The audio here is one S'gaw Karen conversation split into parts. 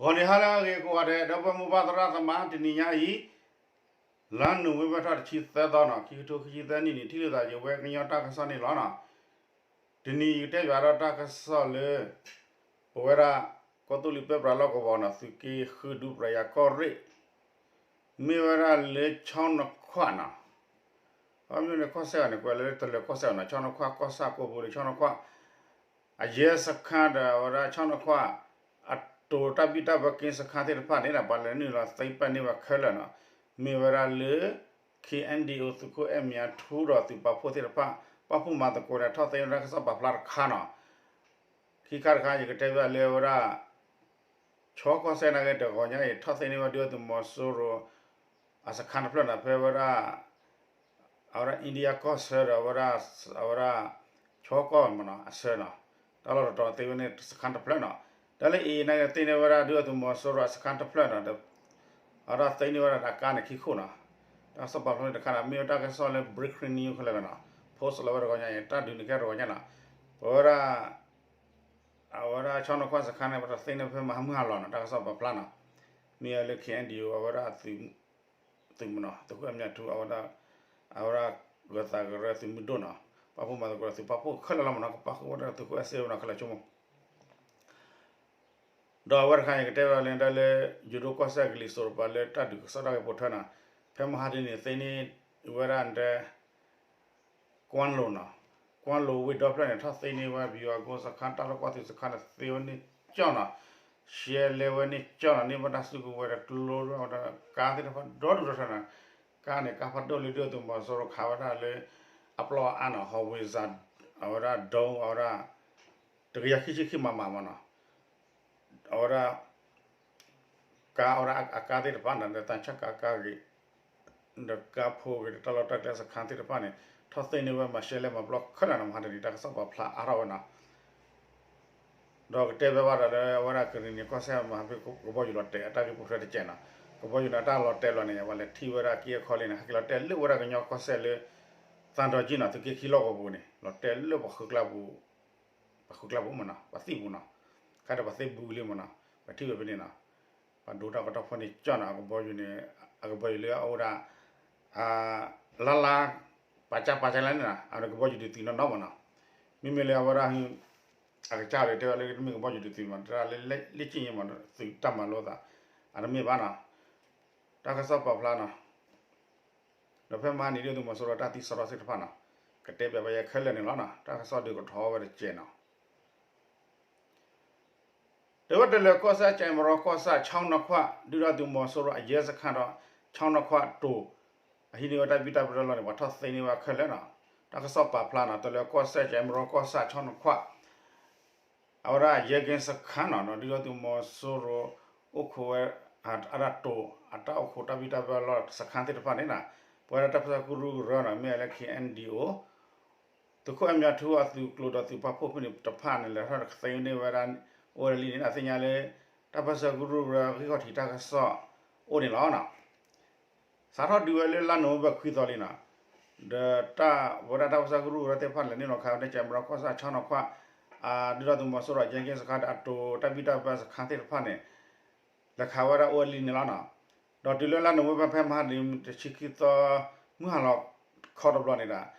ဂီၤနံၤဟါလၢအဂ့ၤကိးဂၤဒဲး ဒီပုၢ်ဝဲၢ်မိၢ်ပၢ်သရၣ်သမါ တနံၤညါအံၤ လါနိၣ်ဝ့ဘၢၣ်ထီၣ်တဆံသၢသီနီၤ ခံကထိခံဆံသၢနံၣ်န့ၣ် ထံၣ်လိာ်သးယဝဲကညီတၢ်ကစီၣ်န့ၣ်လီၤနီၤ. တနံၤယကတဲဘၣ်ဒီးတၢ်ကစီၣ်လၢ ပဝဲဒၣ် ကီၢ်သူလ့ၤပၢပြးလီၢ်ကဝီၤနီၤ သုးက့ဃုဒူပရၤယၤကီၢ်ရ့ၣ် မ့ၢ်ဝဲဒၣ်လၢဆီနီၣ်ခွၣ်နီၤ အမ့ၢ်န့ၣ်ကီၢ်စဲၣ်ဂၤန့ၣ် ကွဲးလၢတလၢၤကီၢ်စဲၣ်နီၤ ဆီနီၣ်ခွၣ်ကီၢ်ဆၣ်ကိးပူၤလၢဆီနီၣ်ခွၣ် အယဲစခါဒီးအဝဲဒၣ်ဆီနီၣ်ခွၣ် အတိၤတၢ်ဘံၣ်တၢ်ဘၢက့စခါသ့ၣ်တဖၣ်န့ၣ်ဒီး ပှၤလဲၤနုာ်လီၤသ့ပာ်န့ၢ်ဝဲခဲလၢာ်နီၤ မ့ၢ်ဝဲဒၣ်လၢ ခ့ၣ်အဲၣ်ဒံၣ်အိၣ် သုးခိၣ်အဲၣ်မၠးထူဒီးသုးပာ်ဖှိၣ်သ့ၣ်တဖၣ် ပာ်ဖှိၣ်မၤသကိးဒီး ထီၣ်သ့န့ၢ်တၢ်ကစီၣ်ပာ်ဖျါတခါနီၤ ခံခါတခါ ယကတဲဘၣ်လၢဝဲဒၣ် ဆီကီၢ်စဲၣ်နာ်က့ တဂီၤညါအံၤ ထီၣ်သ့န့ၢ်ဝဲဒုၣ်ဒါသုးမီၤစိရိၤ အစခါတဖျၢၣ်နီၤ ဖဲဝဲဒၣ် အဝဲဒၣ် India ကီၢ်ဆၢဒီး အဝဲဒၣ် ဆီကီၢ်မနီၤ အဆၢနီၤ တၢ်လီၢ်တတီၤသ့ဝဲန့ၣ် စခါတဖျၢၣ်နီၤ တၢ်လၢအံၤနာ်က့ သ့န့ၢ်ဝဲဒၣ်ဒုၣ်ဒါသုးမီၤစိရိၤအစခါတဖျၢၣ်နီၤ အဝဲဒၣ်သ့န့ၢ်ဝဲဒၣ်အကါန့ၣ်ခံခိၣ်နီၤ တၢ်ကစီၣ်ပာ်ဖျါန့ၣ်တခါနီၤ မ့ၢ်ဝဲတၢ်ကစီၣ်လၢ breaking news ခဲလၢာ်နီၤ post လီၤဝဲတဂီၤညါအံၤ တၢ်ဒုးန့ၣ်ကဲတဂီၤညါနီၤ ပဝဲဒၣ် အဝဲဒၣ်ဆီနီၣ်ခွၣ်စခါန့ၣ် ပတသ့န့ၢ်ဖဲမဟါမုၢ်ဟါလီၤနီၤ တၢ်ကစီၣ်ပာ်ဖျါနီၤ မ့ၢ်ဝဲလၢ ခ့ၣ်အဲၣ်ဒံၣ်အိၣ် အဝဲဒၣ် သုးမနီၤ သုးခိၣ်အဲၣ်မၠးထူ အဝဲဒၣ် အဝဲဒၣ် ဂၢၤသးကရၢသုးမုၢ်ဒိၣ်နီၤ ပာ်ဖှိၣ်မၤသကိးဒီးသုးပာ်ဖှိၣ်ခဲလၢာ်လီၤမနီၤ ကပာ်ဃုာ်ဝဲဒၣ်သုးခိၣ်အဲၣ်စ့ဝဲနီၤ ခဲလၢာ်ဆိကမိၣ် ဒီးအဝဲတခါန့ၣ် ကတဲဝဲလၢဒၣ်လၢ ယိၤဒိၣ်ကီၢ်စဲၣ်ကလံၤစိးတပၤလၢတၢ်ဒုးကစီၣ်တၢ်ဂ့ၢ်ပိာ်ထွဲနီၤ ဖဲမဟါတနံၤန့ၣ် သ့န့ၢ်ဝဲဒၣ်ဒၣ် ကွၢ်လိၤနီၤ ကွၢ်လိၤဝ့ၢ်ဒီဖျၢၣ်န့ၣ် ထီၣ်သ့န့ၢ်ဝဲ ပယီၤအကီၢ်စခါ တၢ်လီၢ်ကွၢ်သိစခါန့ၣ် သ့ဝဲန့ၣ်ကၠီနီၤ ရှဲလဲဝဲန့ၣ်ကၠီနီၤ န့ၢ်ဘၣ်တၢ်စုကဝဲၤဒီးကျိဒီးကါသ့ၣ်တဖၣ်ဒီဒူၣ်ဒီထၢနီၤ ကါန့ၣ် ကါဖးဒိၣ်လၢဒုၣ်ဒါသုးမီၤစိရိၤခးဝဲဒၣ်လၢ အပျီအါနီၤ ဟီၣ်ဝ့ၤစၢ် အဝဲဒၣ်ဒိ အဝဲဒၣ် တကယၤခံဆံခံမမမနီၤ အဝဲဒၣ် ကါအဝဲဒၣ်အကါသ့ၣ်တဖၣ်န့ၣ် ဒီးသးဆၣ်ကါကါဂ့ၤ ဒီးကါဖိဂ့ၤ ဒီးတၢ်လီၢ်တၢ်ကျဲစခါသ့ၣ်တဖၣ်န့ၣ် ထီၣ်သ့န့ၢ်ဝဲမၤရှဲလဲမၤပျီခဲလၢာ်နီၤ မဟါတနံၤ တၢ်ကစီၣ်ပာ်ဖျါအါထီၣ်ဝဲနီၤ ဒီးကတဲဘၣ်ဘၣ်ဒီးလၢအဝဲဒၣ်ကရံၣ်နံၤကီၢ်စဲၣ်မဟါဖဲကဘီယူၤလီၤတဲာ်အတၢ်ဂ့ၢ်ပိာ်ထွဲတကဲးနီၤ ကဘီယူၤန့ၣ် တၢ်လီၤတဲာ်လီၤန့ၣ် ပှၤလဲၤထံၣ်ဝဲဒၣ်က့အခီလံန့ၣ် ဟဲက့ၤလီၤတဲာ်လၢဝဲဒၣ်ကညီကီၢ်စဲၣ်လၢ သံတောင်ကြီးနီၤ သုးက့ခံလီၢ်ကဝီၤပူၤန့ၣ် လီၤတဲာ်လၢပှၤဃုကျါပူၤ ပှၤဃုကျါပူၤမနီၤ ပှၤသံပူၤနီၤ ခါဒီးပှၤသ့ဘူးလံမနီၤ ပှၤထံၣ်ဝဲဖဲန့ၣ်နီၤ ပှၤဒိတၢ်ကတီၢ်ဖီန့ၣ်ကၠီနီၤ အကဘီယူၤန့ၣ် အကဘီယူၤလၢအအိၣ်ဒၣ် လါလါ ပာ်ကၢပာ်ကၢလၢန့ၣ်နီၤ အကဘီယူၤဒုးသံနီၢ်နီၢ်မနီၤ မ့မ့ၢ်လၢအဝဲဒၣ် အကစၢ်ဒီးတဲဝဲလၢတမ့ၢ်ကဘီယူၤဒုးသံမနီၤ တဲဒၣ်လၢလ့ၣ်ကံၣ်ညါမနီၤ သုးတၢ်မၤလိသး အတမ့ၢ်ဘၣ်နီၤ တၢ်ကစီၣ်ပာ်ဖျါနီၤ ဒီးဖဲမဟါန့ၣ် ဒုၣ်ဒါသုးမီၤစိရိၤတၢ်သံစရီသ့ၣ်တဖၣ်နီၤ ကတဲဘၣ်ပယဲခဲလၢာ်န့ၣ်လီၤနီၤ တၢ်ကစီၣ်ဒုးကထီဝဲတကဲးနီၤ တဲဝဲတလၢၤကီၢ်စဲၣ် ကဲမရီကီၢ်ဆၣ် ဆီနီၢ်ခွၣ် ဒုၣ်ဒါသုးမီၤစိရိၤအယဲစခါဒီး ဆီနီၢ်ခွၣ်တိၤ အဟံးန့ၢ်ဝဲတၢ်ဘံၣ်တၢ်ဘၢတၢ်လီၢ်န့ၣ် ပှၤထီၣ်သ့န့ၢ်ဝဲခဲလၢာ်နီၤ တၢ်ကစီၣ်ပာ်ဖျါနီၤ တလၢၤကီၢ်စဲၣ် ကဲမရီကီၢ်ဆၣ် ဆီနီၢ်ခွၣ် အဝဲဒၣ်ယဲက့စခါနီၤ ဒီးဒုၣ်ဒါသုးမီၤစိရိၤ အိၣ်ခိးဝဲ အတၢ်တိၤ အတၢ်အိၣ်ခိးတၢ်ဘံၣ်တၢ်ဘၢလီၢ်စခါသ့ၣ်တဖၣ်န့ၣ်နီၤ ပဝဲဒၣ်တၢ်ပၢဆှၢကရူၢ်ကရၢနီၤ မ့ၢ်ဝဲလၢ ခ့ၣ်အဲၣ်ဒံၣ်အိၣ် သုးခိၣ်အဲၣ်မၠးထူအသုးကျိၤဒီးသုးပာ်ဖှိၣ်ဖဲန့ၣ်တဖၣ်န့ၣ် လဲၤထီၣ်သ့န့ၢ်ဝဲဒၣ် အိၣ်ဝဲလံန့ၣ် သ့ၣ်ညါလၢ တၢ်ပၢဆှၢကရူၢ်ကရၢဂံၢ်ခီၣ်ထံးတၢ်ကစီၣ်အိၣ်န့ၣ်လီၤနီၤ စးထီၣ်ဒုးဝဲလၢလါနိၣ်ဝ့ဘၢၣ်ခွံသီလံနီၤ ဒီးတၢ်ဝဲဒၣ်တၢ်ပၢဆှၢကရူၢ်ကရၢသ့ၣ်တဖၣ်လဲၤနုာ်လီၤခးဝဲဒၣ် ကဲမရီကီၢ်ဆၣ် ဆီနီၢ်ခွၣ် ဒုၣ်ဒါသုးမီၤစိရိၤ ယဲက့စခါဒီးအတိၤတၢ်ဘံၣ်တၢ်ဘၢစခါသ့ၣ်တဖၣ်န့ၣ် လဲၤခးဝဲဒၣ်အိၣ်ဝဲလံန့ၣ်လီၤနီၤ ဒီးတုၤလၢလါနိၣ်ဝ့ဘၢၣ်ဖဲမဟါတနံၤ တဆံခံသီ မုၢ်ဟါလီၤခီတဘျီန့ၣ်ဒီး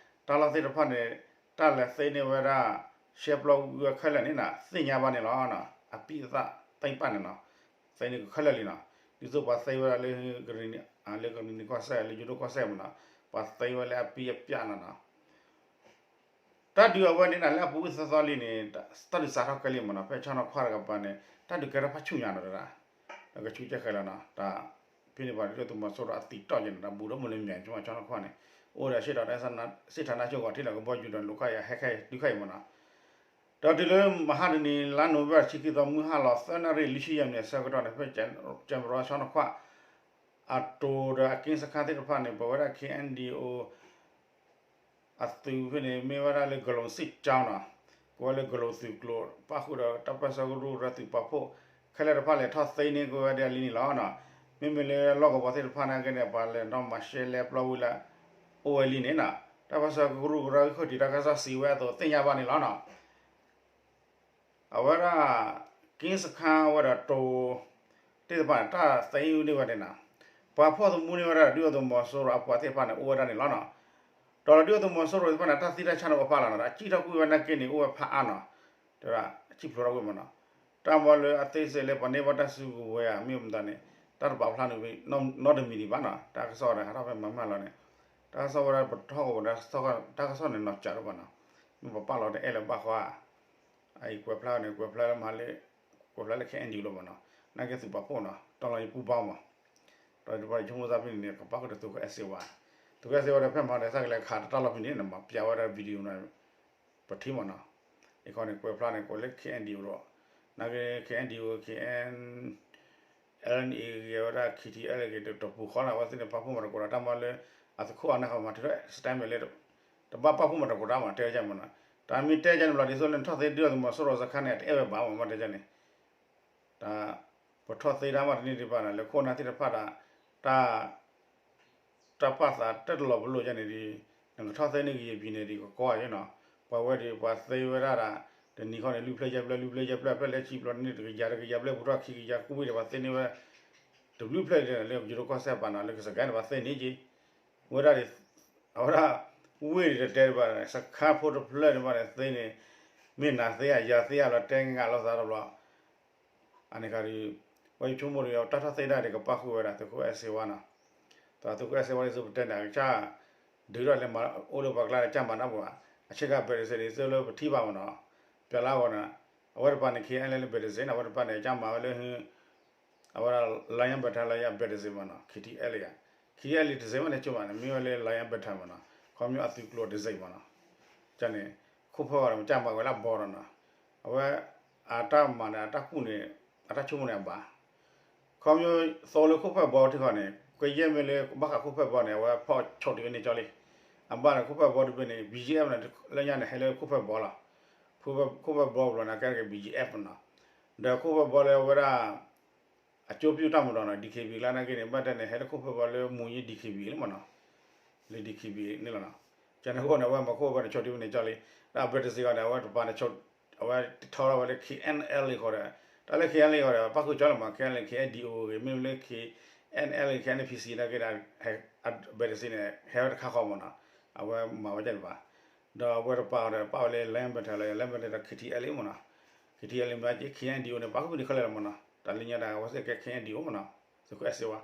တၢ်လီၢ်သ့ၣ်တဖၣ်န့ၣ် တၢ်လဲၤသ့န့ၢ်ဝဲဒၣ် ရှဲပျီဝံၤဝဲခဲလၢာ်န့ၣ်နီၤ သ့ၣ်ညါဘၣ်န့ၣ်လီၤနီၤ အပံၣ်အသၣ်သ့ၣ်ပာ်န့ၣ်နီၤ သ့န့ၢ်ကခဲလၢာ်လံနီၤ ဒ်သိးပှၤသ့ဝဲဒၣ်လၢ လၢကရံၣ်နံၤကီၢ်စဲၣ် လၢယိၤဒိၣ်ကီၢ်စဲၣ်မနီၤ ပှၤသ့ဝဲလၢအပံၣ်အပၠၣ်နီၤနီၤ တၢ်ဒုးအဝဲန့ၣ်နီၤ လၢအပူၤကွံာ်သီသီလံန့ၣ် တၢ်ဒုးစးထီၣ်ကဲလံမနီၤ ဖဲဆီနီၢ်ခွၣ်တကပၤန့ၣ် တၢ်ဒုးကဲထီၣ်ဖးဆူၣ်ညါနီၤတဒၣ် ဒီးကဆူၣ်ကဲဃဲလီၤနီၤ တၢ်ဖဲန့ၣ်ပှၤဒုၣ်ဒါသုးမီၤစိရိၤအသံးတီၢ်က့ၤန့ၣ် တၢ်ဘူးဒီးမုၢ်လၢမၠဲၣ်ဆိဆီနီၢ်ခွၣ်န့ၣ် အိၣ်ဒီးစ့ၢ်ကီး စ့ၢ်ဌာနချုပ် ဂီၤထံးလီၤ ကဘီယူၤဒီးလိာ်ခီယၤဟဲခဲတုၤခါအံၤမနီၤ ဒီးတုၤလၢမဟါတနံၤ လါနိၣ်ဝ့ဘၢၣ်တဆံခံသီ မုၢ်ဟါလီၤသၢနၣ်ရံၣ် လွံၢ်ဆံယဲၢ်မံးနံးအဆၢကတီၢ်န့ၣ် ဖဲကဲမရီဆီနီၢ်ခွၣ် အတိၤဒီးအက့စခါသ့ၣ်တဖၣ်န့ၣ် ပဝဲဒၣ် ခ့ၣ်အဲၣ်ဒံၣ်အိၣ် အသုးဖဲန့ၣ် မ့ၢ်ဝဲဒၣ်လၢ ကလိၤစံၣ်ကၠီနီၤ ကိးဝဲလၢကလိၤသုးကျိၤ ပၣ်ဃုာ်ဒီးတၢ်ပၢဆှၢကရူၢ်ကရၢသုးပာ်ဖှိၣ် ခဲလၢာ်တဖၣ်လဲၤထီၣ်သ့န့ၢ်က့ၤဝဲဒၣ်လံန့ၣ်လီၤ. မ့မ့ၢ်လၢလီၢ်ကဝီၤသ့ၣ်တဖၣ်နာ်က့န့ၣ် ပှၤလဲၤဒီးမၤရှဲလဲပျီဝံၤလၢ အိၣ်ဝဲလံန့ၣ်နီၤ တၢ်ပၢဆှၢကရူၢ်ကရၢဂံၢ်ခီၣ်ထံးတၢ်ကစီၣ်စံးဝဲအသိးသ့ၣ်ညါဘၣ်န့ၣ်လီၤနီၤ. အဝဲဒၣ် က့စခါဝဲဒီးတိၤ သ့ၣ်တဖၣ်န့ၣ် တၢ်သံဝဲန့ၢ်ဝဲဒၣ်နီၤ, ပှၤဖီၣ်သမူန့ၢ်ဝဲဒၣ်ဒုၣ်ဒါသုးမီၤစိရိၤအပှၤသ့ၣ်တဖၣ်န့ၣ် အိၣ်ဝဲဒၣ်န့ၣ်လီၤနီၤ. ဒီးဒုၣ်ဒါသုးမီၤစိရိၤသ့ၣ်တဖၣ်န့ၣ် တၢ်သံတၢ်ဆါန့ၣ်အိၣ်ဖးလီၤနီၤ, ဒီးအစံၣ်ထီၣ်ကွံာ်ဝဲနာ်က့န့ၣ် အိၣ်ဝဲဖးအါနီၤ, တဲဝဲဒၣ် အစံၣ်ဖျိးထီၣ်ကွံာ်မးနီၤ. တၢ်မၤလၢအသ့စ့ၢ်လၢပှၤန့ၢ်ဘၣ်တၢ်စုကဝဲၤဧါ မ့ၢ်မတၤန့ၣ် တၢ်တပာ်ဖျါန့ၣ် နီတမံၤဒံးဘၣ်နီၤ. တၢ်ကစီၣ်ဒီး ဟးထီၣ်ဖဲမၤမၢ်လီၤန့ၣ်, တၢ်ကစီၣ်ဝဲဒၣ်ပထီၣ်ကီးဝဲဒၣ် တၢ်ကစီၣ်န့ၣ်နီၤစးဒိၣ်ဘၣ်နီၤ, မ့ၢ်ပပာ်လီၤတအဲၣ်လၢၤဘၣ်ဃီဧါ. အအံၤကွဲးဖျါန့ၣ် ကွဲးဖျါလၢမၤလၢ ကွဲးဖျါလၢ ခဲအံၤဒံး လီၤမးနီၤ, နာ်က့သုးပာ်ဖှိၣ်နီၤ တီလီၤယပူဘၣ်မး, ဒီးပှၤဆိကမိၣ်သးဖဲန့ၣ်န့ၣ် ကပာ်ဃုာ်ဒီးသုးခိၣ်အဲၣ်စ့ဝါ, သုးခိၣ်အဲၣ်စ့ဝါဒီးဖဲမၤဒီးသးကလဲၤခးတၢ်လီၢ်ဖဲန့ၣ် နမၤပျးဝဲဒၣ် video န့ၣ် ပထံၣ်မးနီၤ, အံၤခီန့ၣ် ကွဲးဖျါန့ၣ် ကွဲးလၢ ခဲအံၤဒံး ဒီး နာ်က့ ခဲအံၤဒံး ခဲအံၤ လၢန့ၣ်ဂ့ၤဝဲဒၣ် ခံထံအဲလ့ၣ်ဂ့ၤ တပူၤဃီလၢအဝဲသ့ၣ်န့ၣ် ပာ်ဖှိၣ်မၤသကိးဒီးတၢ်မၤလၢ အသခူၣ်အနၢ်ဃီမၤထုးထီၣ် statement လၢ တဘၣ်ပာ်ဖှိၣ်မၤသကိးတၢ်မး တဲဝဲဒ်မးနီၤ. တၢ်မ့ၢ်တဲဒ်န့ၣ်ဘျီ ဒ်သိးလၢနထီၣ်သ့ဒုၣ်ဒါသုးမီၤစိရိၤစခါန့ၣ် တအဲၣ်ဝဲဘၣ်မး မ့ၢ်တဲဒ်န့ၣ် တၢ် ပထီၣ်သ့တၢ်မၤတန့ၢ်ဒံးဘၣ်နီၤ လၢခိၣ်နၢ်သ့ၣ်တဖၣ်ဒီး တၢ် တၢ်ပာ်သးတၢ်တလီၤပလိာ်ယါန့ၣ်ဒီး နကထီၣ်သ့န့ၢ်ကယဲၢ်ဘံန့ၣ်ဒီး ကကီဧါနီၤ, ပှၤဝဲဒီး ပှၤသ့ဝဲဒၣ်ဒီး တနံၤဃီန့ၣ် လွံၢ်ဖျၢၣ်ယဲၢ်ဖျၢၣ် လွံၢ်ဖျၢၣ်ယဲၢ်ဖျၢၣ် ဖျၢၣ်လၢဆံဘျီန့ၣ် တကယၤ တကယၤဘျဲၣ် ပူၤထီၣ်ခံကယၤ ကွံာ်ဝံၤဒီး ပှၤသ့န့ၢ်ဝဲ တဘျုးဖျၢၣ်လံ လၢယိၤဒိၣ်ကီၢ်စဲၣ်ပာ်နီၤ လၢကစကဲန့ၣ် ပှၤသ့န့ၢ်က့ၤ ဝဲဒၣ်ဒီး အဝဲဒၣ် ဝ့ၢ်ဒီးတဲဘၣ် စခါဖိတဖျၢၣ်န့ၣ်ဘၣ်ဒီးသ့န့ၣ် မ့ၢ်နၤသ့ဧါ ယၤသ့ဧါလီၤ တဲငါလိာ်သးတဘျီ အန့ၣ်ခါဒီး ပှၤယဆိကမိၣ်ဒီး တၢ်ထီၣ်သ့ဒၣ်ဒီး ကပာ်ဃုာ်ဝဲဒၣ်သုးခိၣ်အဲၣ်စ့ဝါနီၤ, ဒီးသုးခိၣ်အဲၣ်စ့ဝါဒ်သိးပတဲန့ၣ် အကစၢ် ဒုးထီၣ်လဲၤမၤအိၣ်လၢပှၤကျါဒီး ကစၢ်မၤတၢ်ဘၣ်, အဆ့ကၤ ဘဲးတစ့း ဒ်သိးလၢပထံၣ်ဘၣ်မးနီၤ, ပျဲလၢအဂီၢ်န့ၣ် အဝဲတပၤန့ၣ် ခဲအံၤလၢ ဘဲးတစ့း န့ၣ် အဝဲတပၤန့ၣ် ကစၢ်မၤဝဲလၢ အဝဲဒၣ် Lion Battalion ဘဲးတစ့း မးနီၤ ခံထံအဲလ့ၣ်ဧါ, ခံထံအဲလ့ၣ်တစ့း မးန့ၣ် ဆိမးန့ၣ် မ့ၢ်ဝဲလၢ Lion Battalion မးနီၤ, ခီဖျိအသုးကျိၤတစ့း မးနီၤ, ကန့ၣ် ခိၣ်ဖၢၣ်ဂီၤန့ၣ် ကစၢ်မၤဝဲလၢအဘီဒီးနီၤ, အဝဲ အတၢ်မၤန့ၣ် အတၢ်ကူၣ်န့ၣ် အတၢ်ဆိကမိၣ်န့ၣ်အဘၣ် ခီဖျိသိလၢခိၣ်ဖၢၣ်ဘီထံဃီန့ၣ် ကယဲၢ်မ့ၢ်လၢဘၣ်ဃးခိၣ်ဖၢၣ်ဘီန့ၣ် အဝဲဖီၣ်ဆိးတံၢ်ဝဲန့ၣ်ကၠီလံ, အဘၣ်ဒီးခိၣ်ဖၢၣ်ဘီတဘ့ၣ်န့ၣ် ဘံၣ်ကၠံၣ်အဲၣ်ဖ် န့ၣ် လၢညါန့ၣ် ဟဲလၢခိၣ်ဖၢၣ်ဘီလီၤ, ခိၣ်ဖၢၣ်ဘီဘျီန့ၣ် ကဲက့ၤ ဘံၣ်ကၠံၣ်အဲၣ်ဖ် နီၤ, ဒီးခိၣ်ဖၢၣ်ဘီလၢအဝဲဒၣ် အကၠိပျူၢ်တၢ်မၤဒီးနီၤ DKBA လၢနာ်က့န့ၣ် ဘၣ်တဲန့ၣ် ဟဲလၢခိၣ်ဖၢၣ်ဘီလၢမူၤယံၤ DKBA လံမးနီၤ, လၢ DKBA န့ၣ်လီၤနီၤ, ကန့ၣ်အဃိန့ၣ် အဝဲမၤခိၣ်ဖၢၣ်ဘီန့ၣ် ဆိးတံၢ်ဝဲန့ၣ်ကၠီလံ, ဒီးအဘဲးတစ့းဃီန့ၣ် အဝဲတပၤန့ၣ် အဝဲထီထီၣ်ဝဲလၢ ခဲအံၤအ့လ့ၣ် ဃီဒီး တၢ်လၢ ခဲအံၤအ့လ့ၣ် ဃီဒီး ပၣ်ဃုာ်ကၠီလီၤမး ခဲအံၤအ့လ့ၣ် KNDO ဂ့ၤ မ့တမ့ၢ်လၢ ခဲအံၤအ့လ့ၣ် KNPC နာ်က့ဒီး အဘဲးတစ့းန့ၣ် ဟဲဝဲတခါဃီမးနီၤ, အဝဲမၤဝဲဒ်န့ၣ်ဘၣ်, ဒီးအဝဲတပၤဃီဒီး ပာ်ဝဲလၢ Lion Battalion လၢ Lion Battalion ဒီး ခံထံအဲလ့ၣ် မးနီၤ, ခံထံအဲလ့ၣ် မ့ၢ်က့ KNDO န့ၣ် ပာ်ဃုာ်ဖဲန့ၣ်ခဲလၢာ်လီၤမးနီၤ, တၢ်လၢညါဒီး အဝဲသ့ၣ်ကဲ KNDO မးနီၤ, သုးခိၣ်အဲၣ်စ့ဝါ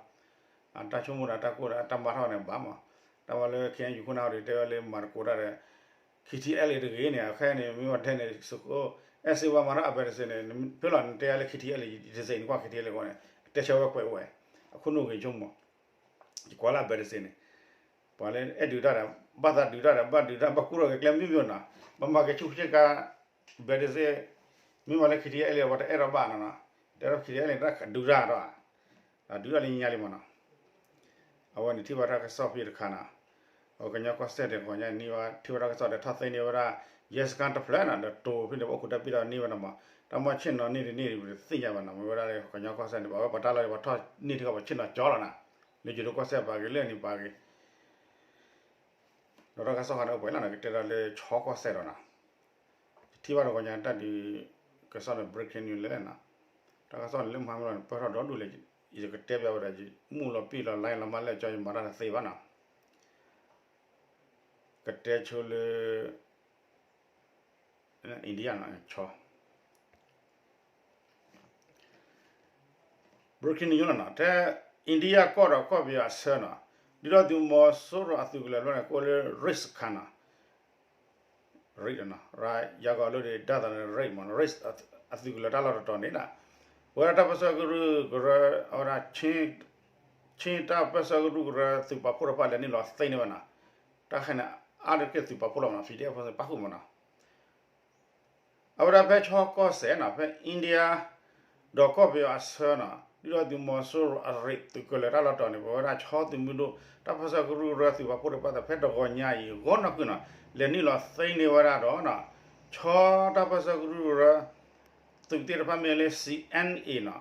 အတၢ်ဆိကမိၣ်ဒီးတၢ်ကူၣ်ဒီးတၢ်မၤထီၣ်န့ၣ်ဘၣ်မး, တၢ်ဝဲလၢ ခဲအံၤ ယခိၣ်နၢ်ဟီဒီး တဲဝဲလၢမၤသကိးတၢ်ဒီး ခံထံအဲလ့ၣ် တဂ့ၤန့ၣ် အခဲအံၤန့ၣ် မ့ၢ်ဝဲတဲန့ၣ် သုးခိၣ်အဲၣ်စ့ဝါမၤထီၣ်အဘဲးတစ့းန့ၣ် ဖဲလီၤနတဲယၤလၢ ခံထံအဲလ့ၣ် တစ့းန့ၣ်ကွၢ် ခံထံအဲလ့ၣ် ဃီန့ၣ် တဲဆၢဝဲကွဲးဝဲ အခိၣ်နူာ်ဂ့ၤဆိကမိၣ် ယကွၢ်လၢအဘဲးတစ့းန့ၣ် ပှၤလၢအဲၣ်ဒုးတၢ်ဒီး ဘၣ်သးဒုးတၢ်ဒီး ဘၣ်ဒုးတၢ် ဘၣ်ကူၣ်ထီၣ်က့ၤကျဲမံၤမံၤနီၤ, ဘၣ်မၤက့ၤဆူၣ်ဆ့ကၤ ဘဲးတစ့း မ့ၢ်မၤလၢ ခံထံအဲလ့ၣ် ပှၤတအဲၣ်ထီၣ်ဘၣ်နီၤနီၤ, တဲထီၣ် ခံထံအဲလ့ၣ် တၢ်ဒုးတၢ်ဒီး ဒုးတၢ်လၢညါလံမးနီၤ, အဝဲန့ၣ်ထံၣ်ဘၣ်တၢ်ကစီၣ်ဖဲတခါနီၤ, အဝဲကညီကီၢ်စဲၣ်န့ၣ် ပှၤညါန့ၣ် ထံၣ်ဘၣ်တၢ်ကစီၣ်ဒီးထီၣ်သ့န့ၢ်ဝဲဒၣ် ရဲစခန်းတဖျၢၣ်နီၤ, ဒီးတိၤဖဲန့ၣ် ပအိၣ်ခိးတၢ်ပံၢ်ဒီးန့ၢ်ဝဲဒၣ်မး, တၢ်မၤဆ့ၣ်နီၤန့ၢ်တန့ၢ်တသ့ၣ်ညါဘၣ်နီၤ, မ့ၢ်ဝဲဒၣ်လၢကညီကီၢ်စဲၣ်န့ၣ် ပှၤဝဲပှၤတၢ်လီၢ်န့ၣ် ပှၤထီၣ်န့ၢ်ထံကီၢ် ပှၤဆ့ၣ်နီၤကၠီလီၤနီၤ, လၢယိၤဒိၣ်ကီၢ်စဲၣ်ပာ်က့ၤ လၢန့ၣ်ပာ်က့ၤ ဒီးတၢ်ကစီၣ်ဃီန့ၣ်အိၣ်ပှဲၤလီၤနီၤ, ကတဲဒီးလၢဆီကီၢ်စဲၣ်ဒီးနီၤ, ယထံၣ်ဘၣ်တဂီၤညါတၢ်ဒုးကစီၣ်န့ၣ် breaking news လဲၣ်နီၤ, တၢ်ကစီၣ်န့ၣ်လၢမဟါမ့ၢ်လီၤန့ၣ် ပၢၢ်ထီၣ်ဒီဒူၣ်လဲၣ်, ယကတဲပျးဝဲဒၣ် ယမူလီၤပံာ်လီၤ line လီၤမးလၢကၠီ ယမၤတၢ်တသ့ဘၣ်နီၤ, ကတဲဆိလၢ India နီၤ, ဆီ breaking news လီၤနီၤ, ထဲ India ကီၢ်ဒီးကီၢ်ပယီၤအဆၢနီၤ, ဒုၣ်ဒါသုးမီၤစိရိၤအသုးကလၢၤတဖျၢၣ်န့ၣ် ကအိၣ်လၢ Raid စခန်းနီၤ, Raid နီၤ, ယၤကီးလၢဒၣ်သးန့ၣ် Raid မးနီၤ, Raid အသုးကလၢၤတၢ်လီၢ်တတီၤန့ၣ်နီၤ, ပဝဲဒၣ်တၢ်ပၢၢ်ဆၢကရူၢ်ကရၢ အဝဲဒၣ် ခ့တၢ်ပၢၢ်ဆၢကရူၢ်ကရၢသုးပာ်ဖှိၣ်တဖၣ်လဲၤနုာ်လီၤသ့န့ၢ်ဝဲနီၤ, တၢ်ခဲန့ၣ် အါတက့ၢ်သုးပာ်ဖှိၣ်လီၤမးနီၤ, ဖံးဒဲးဖိပာ်ဃုာ်မးနီၤ အဝဲဒၣ်ဖဲဆီကီၢ်စဲၣ်နီၤ, ဖဲ India ဒီးကီၢ်ပယီၤအဆၢနီၤ, ဒုၣ်ဒါသုးမီၤစိရိၤအရ့ၣ်သုးကလၢၤတၢ်လီၢ်တတီၤန့ၣ် ပဝဲဒၣ်ဆီသုးမုၢ်ဒိၣ် တၢ်ပၢၢ်ဆၢကရူၢ်ကရၢသုးပာ်ဖှိၣ်တဖၣ်သ့ၣ် ဖဲတဂီၤညါအံၤ ဂီၢ်နီၢ်ကွံာ်နီၤ လဲၤနုာ်လီၤသ့န့ၢ်ဝဲဒၣ်ဒီးနီၤ, ဆီတၢ်ပၢၢ်ဆၢကရူၢ်ကရၢ သုးသ့ၣ်တဖၣ်မ့ၢ်လၢ C N A နီၤ,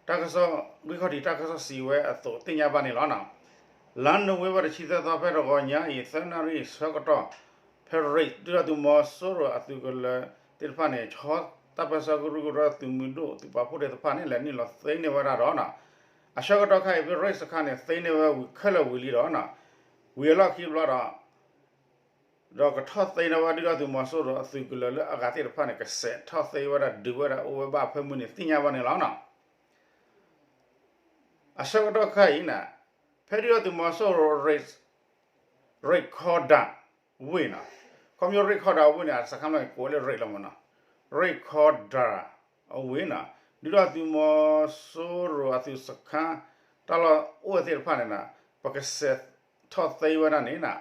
တၢ်ကစီၣ်ဂံၢ်ခီၣ်ထံးတၢ်ကစီၣ်စံးဝဲအသိးသ့ၣ်ညါဘၣ်န့ၣ်လီၤနီၤ. လါနိၣ်ဝ့ဘၢၣ်တဆံသၢသီ ဖဲတဂီၤညါအံၤ သၢနၣ်ရံၣ်ဆၢကတီၢ် ဖဲရ့ၣ် ဒုၣ်ဒါသုးမီၤစိရိၤအသုးကလၢၤသ့ၣ်တဖၣ်န့ၣ် ဆီ တၢ်ပၢဆှၢကရူၢ်ကရၢသုးမုၢ်ဒိၣ်သုးပာ်ဖှိၣ်သ့ၣ်တဖၣ်န့ၣ် လဲၤနုာ်လီၤသ့န့ၢ်ဝဲဒၣ်ဒီးနီၤ, အဆၢကတီၢ်ခါအံၤ ဖဲရ့ၣ်စခါန့ၣ် သ့န့ၢ်ဝဲဝံၤခဲလၢာ်ဝံၤလံဒီးနီၤ, ဝံၤအလီၢ်ခံဘျီဒီး ဒီးကထီၣ်သ့န့ၢ်ဝဲဒုၣ်ဒါသုးမီၤစိရိၤအသုးကလၢၤလၢအဂၤသ့ၣ်တဖၣ်န့ၣ် ကစဲးထီၣ်သ့ဝဲဒၣ်ဒုးဝဲဒၣ်အိၣ်ဝဲဘၣ်ဖၢမုၢ်န့ၣ် သ့ၣ်ညါဘၣ်န့ၣ်လီၤနီၤ. အဆၢကတီၢ်ခါအံၤန့ၣ် ဖဲဒုၣ်ဒါသုးမီၤစိရိၤ ရ့ၣ်ခီဒၣ်ဝ့ၢ်နီၤ, ခီဖျိရ့ၣ်ခီဒၣ်ဝ့ၢ်န့ၣ် အစခါမ့ၢ်ကိးလၢရ့ၣ်လီၤမ့ၢ်နီၤ, ရ့ၣ်ခီဒၣ်အဝ့ၢ်နီၤ, ဒုၣ်ဒါသုးမီၤစိရိၤအသုးစခါ တၢ်လီၢ်အိၣ်ဝဲသ့ၣ်တဖၣ်န့ၣ်နီၤ, ပကစဲးထီၣ်သ့ဝဲဒၣ်န့ၣ်နီၤ,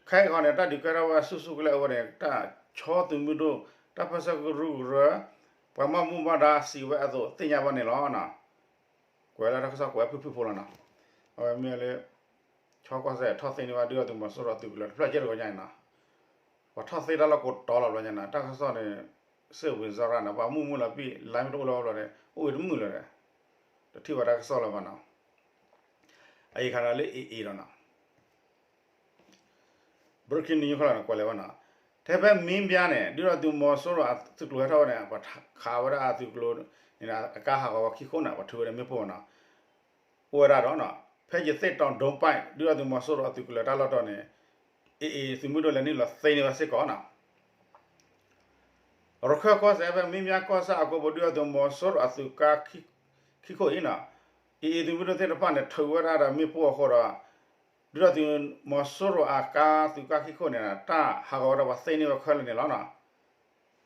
ခဲအံၤခီန့ၣ် တၢ်ဒုးကဲထီၣ်ဝဲဆူၣ်ဆူၣ်ကလဲာ်အဝဲန့ၣ် တၢ်ဆီသုးမုၢ်ဒိၣ် တၢ်ပၢဆှၢကရူၢ်ကရၢ ပှၤဘၣ်မူဘၣ်ဒါစံးဝဲအသိးသ့ၣ်ညါဘၣ်န့ၣ်လီၤ. ကွဲးလၢတၢ်ကစီၣ်ကွဲးဖုၣ်ဖုၣ်ဖိလီၤနီၤ, အဝဲမ့ၢ်လၢ ဆီကီၢ်စဲၣ်ထီၣ်သ့န့ၢ်ဝဲဒုၣ်ဒါသုးမီၤစိရိၤအသုးကလၢၤတဖျၢၣ်ကဲတဂီၤညါအံၤနီၤ, ပှၤထီၣ်သ့တၢ်လီၢ်ကိးတီၤလီၤဘျီညါနီၤ, တၢ်ကစီၣ်န့ၣ် စ့ၣ်ဝံၤစရၣ်နီၤ ပှၤမုၢ်မုၢ်လီၤပံာ် လါမ့ၢ်တအိၣ်လၢၤဘျီန့ၣ် အိၣ်ဝဲတမုာ်လၢၤဒီး တထံၣ်ဘၣ်တၢ်ကစီၣ်လၢၤဘၣ်နီၤ, အအံၤခါဒီးလၢအ့ၣ်အ့ၣ်ဒီးနီၤ breaking news ခီလီၤန့ၣ် ကွဲးလၢၤဘၣ်နီၤ, ထဲဖဲမ့ၢ်ဘၠါန့ၣ် ဒုၣ်ဒါသုးမီၤစိရိၤအသုးကျိၤဟဲထီၣ်ဝဲန့ၣ် ပှၤခးဝဲဒၣ်အသုးကျိၤန့ၣ် အကါဟးဂီၤဝဲခံခိၣ်န့ၣ် ပှၤထုးဝဲဒၣ်မ့ၣ်ပိၢ်နီၤ, အိၣ်ဝဲဒၣ်ဒီးနီၤ ဖဲယသ့ၣ်တီၤဒိပၢ် ဒုၣ်ဒါသုးမီၤစိရိၤအသုးကလၢၤတၢ်လီၢ်တီၤန့ၣ် အ့ၣ်အ့ၣ်သုးမုၢ်ဒိၣ်လဲၤနုာ်လီၤသ့န့ၢ်ဝဲစ့ၢ်ကီးနီၤ ရခၢၣ်ကီၢ်စဲၣ်ဖဲမ့ၢ်ဘၠါကီၢ်ဆၣ်အကိာ်ပူၤ ဒုၣ်ဒါသုးမီၤစိရိၤအသုးကါခံခိၣ်အံၤနီၤ, အ့ၣ်အ့ၣ်သုးမုၢ်ဒိၣ်သ့ၣ်တဖၣ်န့ၣ် ထုးဝဲဒၣ်ဒီးမ့ၣ်ပိၢ်အဃိဒီး ဒုၣ်ဒါသုးမီၤစိရိၤအကါသုးကါခံခိၣ်န့ၣ် တၢ်ဟးဂီၤဝဲဒီးပှၤသ့န့ၢ်ဝဲခဲလၢာ်န့ၣ်လီၤန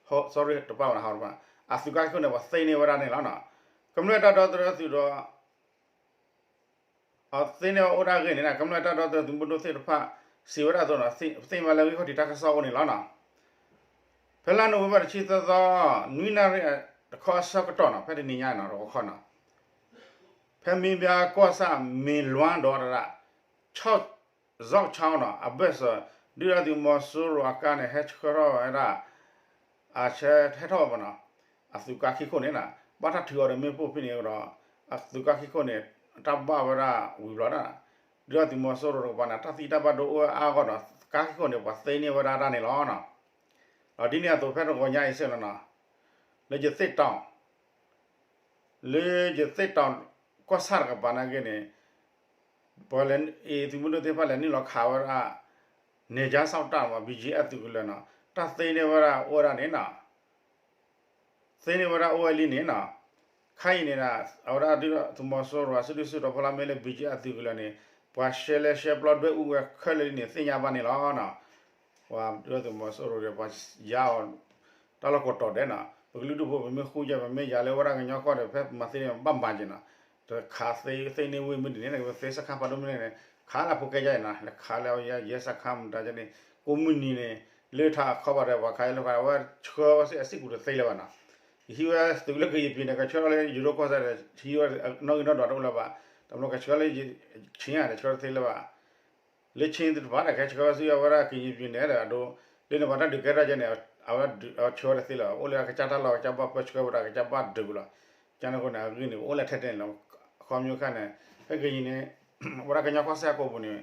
ီၤ, sorry တပၣ်ဝဲနီၤ ဟးဂီၤတပၣ် အသုးကါခံခိၣ်န့ၣ် ပှၤသ့န့ၢ်ဝဲဒၣ်န့ၣ်လီၤနီၤ, ကမျၢၢ်တၢ်ဒီသဒၢသုးဒီး အသ့န့ၢ်ဝဲအိၣ်ဒၣ်ဂ့ၢ်န့ၣ် ကမျၢၢ်တၢ်ဒီသဒၢသုးမုၢ်ဒိၣ်သ့ၣ်တဖၣ် စံးဝဲဒၣ်အသိးနီၤ, သ့ၣ်ညါလၢဂံၢ်ခီၣ်ထံးတၢ်ကစီၣ်အိၣ်န့ၣ်လီၤနီၤ, ဖဲလါနိၣ်ဝ့ဘၢၣ်တဆံသၢသီ နွံနၣ်ရံၣ်တခီအဆၢကတီၢ်နီၤ, ဖဲတနံၤညါနီၤ တခီနီၤ, ဖဲမ့ၢ်ဘၠါကီၢ်ဆၣ်မ့ၢ်လွါဒီးတရၣ် ဆီၣ် ဇီၣ်ဆီနီၤ အဘၢၣ်စၢၤ ဒုၣ်ဒါသုးမီၤစိရိၤအကါန့ၣ် ဟဲဆှၢထီၣ်ဝဲဒၣ် အဆၢဟဲထီၣ်ဝဲနီၤ, အသုးကါခံခိၣ်န့ၣ်နီၤ ဘၣ်တၢ်ထုးအီၤဒီးမ့ၣ်ပိၢ်ဖဲန့ၣ်ဒီး အသုးကါခံခိၣ်န့ၣ် တၢ်ဘၣ်ဝဲဒၣ်ဝံၤဘျီဒၣ်, ဒုၣ်ဒါသုးမီၤစိရိၤတကပၤန့ၣ် တၢ်သံတၢ်ဘၣ်ဒိအိၣ်ဝဲအါအါဂီၢ်ဒီး ကါခံခိၣ်န့ၣ် ပှၤသ့န့ၢ်ဝဲဒၣ်တၢ်န့ၣ်လီၤနီၤ, ဒီးဒ်န့ၣ်အသိးဖဲတဂီၤညါအံၤစ့ၢ်နီၤနီၤ, လၢယသ့ၣ်တီၤ လၢယသ့ၣ်တီၤကီၢ်ဆၣ်တကပၤနာ်က့န့ၣ် ပှၤလဲၤအ့ၣ်သုးမုၢ်ဒိၣ်သ့ၣ်တဖၣ်လဲၤနုာ်လီၤခးဝဲဒၣ် နယ်ခြားစောင့်တပ်မး ဘီကၠံအသုးကလၢၤနီၤ တၢ်သ့န့ၢ်ဝဲဒၣ်အိၣ်ဝဲဒၣ်န့ၣ်နီၤ သ့န့ၢ်ဝဲဒၣ်အိၣ်ဝဲလံန့ၣ်နီၤ, ခဲအံၤန့ၣ် အဝဲဒၣ်ဒုၣ်ဒါသုးမီၤစိရိၤအစုဒုၣ်စုတီၤဖီလာ်မ့ၢ်လၢ ဘီကၠံအသုးကလၢၤန့ၣ် ပှၤရှဲလဲၣ်ရှဲပျီဒွဲၣ်အူဝဲခဲလၢာ်လံန့ၣ် သ့ၣ်ညါဘၣ်န့ၣ်လီၤနီၤ, ပှၤဒုၣ်ဒါသုးမီၤစိရိၤဒီး ပှၤယါအီၤ တၢ်လီၢ်ကိးတီၤဒဲးနီၤ, ပကလုာ်ဒူၣ်ဖိပမ့ၢ်ဃူယဲၢ် ပမ့ၢ်ယၤလၢဝဲဒၣ်ကညီကီၢ်ဒီး ဖဲပမၤသ့န့ၣ် ဘၣ်မၤက့ၤနီၤ, တခးသ့သ့န့ၢ်ဝ့ၢ်မ့ၢ်ဒ်န့ၣ် ပသ့စခါဖးဒိၣ်မ့ၢ်န့ၣ် ခးလၢဖိကဲယါအံၤနီၤ လဲၤခးလၢယဲစခါမတၤကဲန့ၣ် ကိးမုၢ်နံၤန့ၣ် လၢထးအခီပၤဒီး ပှၤခးလၢခါ အဝဲဆှၢဝဲစ့ၢ်အစံၣ်ပူၤတသ့လၢၤဘၣ်နီၤ, ယဟံးဝဲသုးလၢကယံာ်ပံၤန့ၣ် ကဆှၢထီၣ်လၢယိၤဒိၣ်ကီၢ်စဲၣ်ဒီး ဟံးဝဲနီၣ်ဂံၢ်နီၣ်ဒွးတအိၣ်လၢၤဘၣ်, တဘျီကဆှၢလၢ ဆ့ၣ်ဧါန့ၣ် ဆှၢတသ့လၢၤဘၣ် လၢဆ့ၣ်သ့ၣ်တဖၣ်ဒီး ကဲဆှၢဝဲဆူအဝဲဒၣ်ကယံာ်ပံၤန့ၣ်ဒီး အဒိ လၢန့ၣ်ပှၤတၢ်ဒုးကဲထီၣ်ကဲန့ၣ် အဝဲဆှၢဝဲတသ့လၢၤဘၣ် အိၣ်လၢအကစၢ်တၢ်လီၢ် ကစၢ်ဘၣ်ပၢဆှၢဝဲဒၣ် ကစၢ်ဘၣ်ဒုးလီၤ, ကန့ၣ်အဃိန့ၣ် အဂ့ၢ်န့ၣ် အိၣ်လၢထဲထဲန့ၣ်လီၤ, အခီပညီခါန့ၣ် ဖဲကယံာ်န့ၣ် ဝဲဒၣ်ကညီကီၢ်စဲၣ်အကိာ်ပူၤန့ၣ်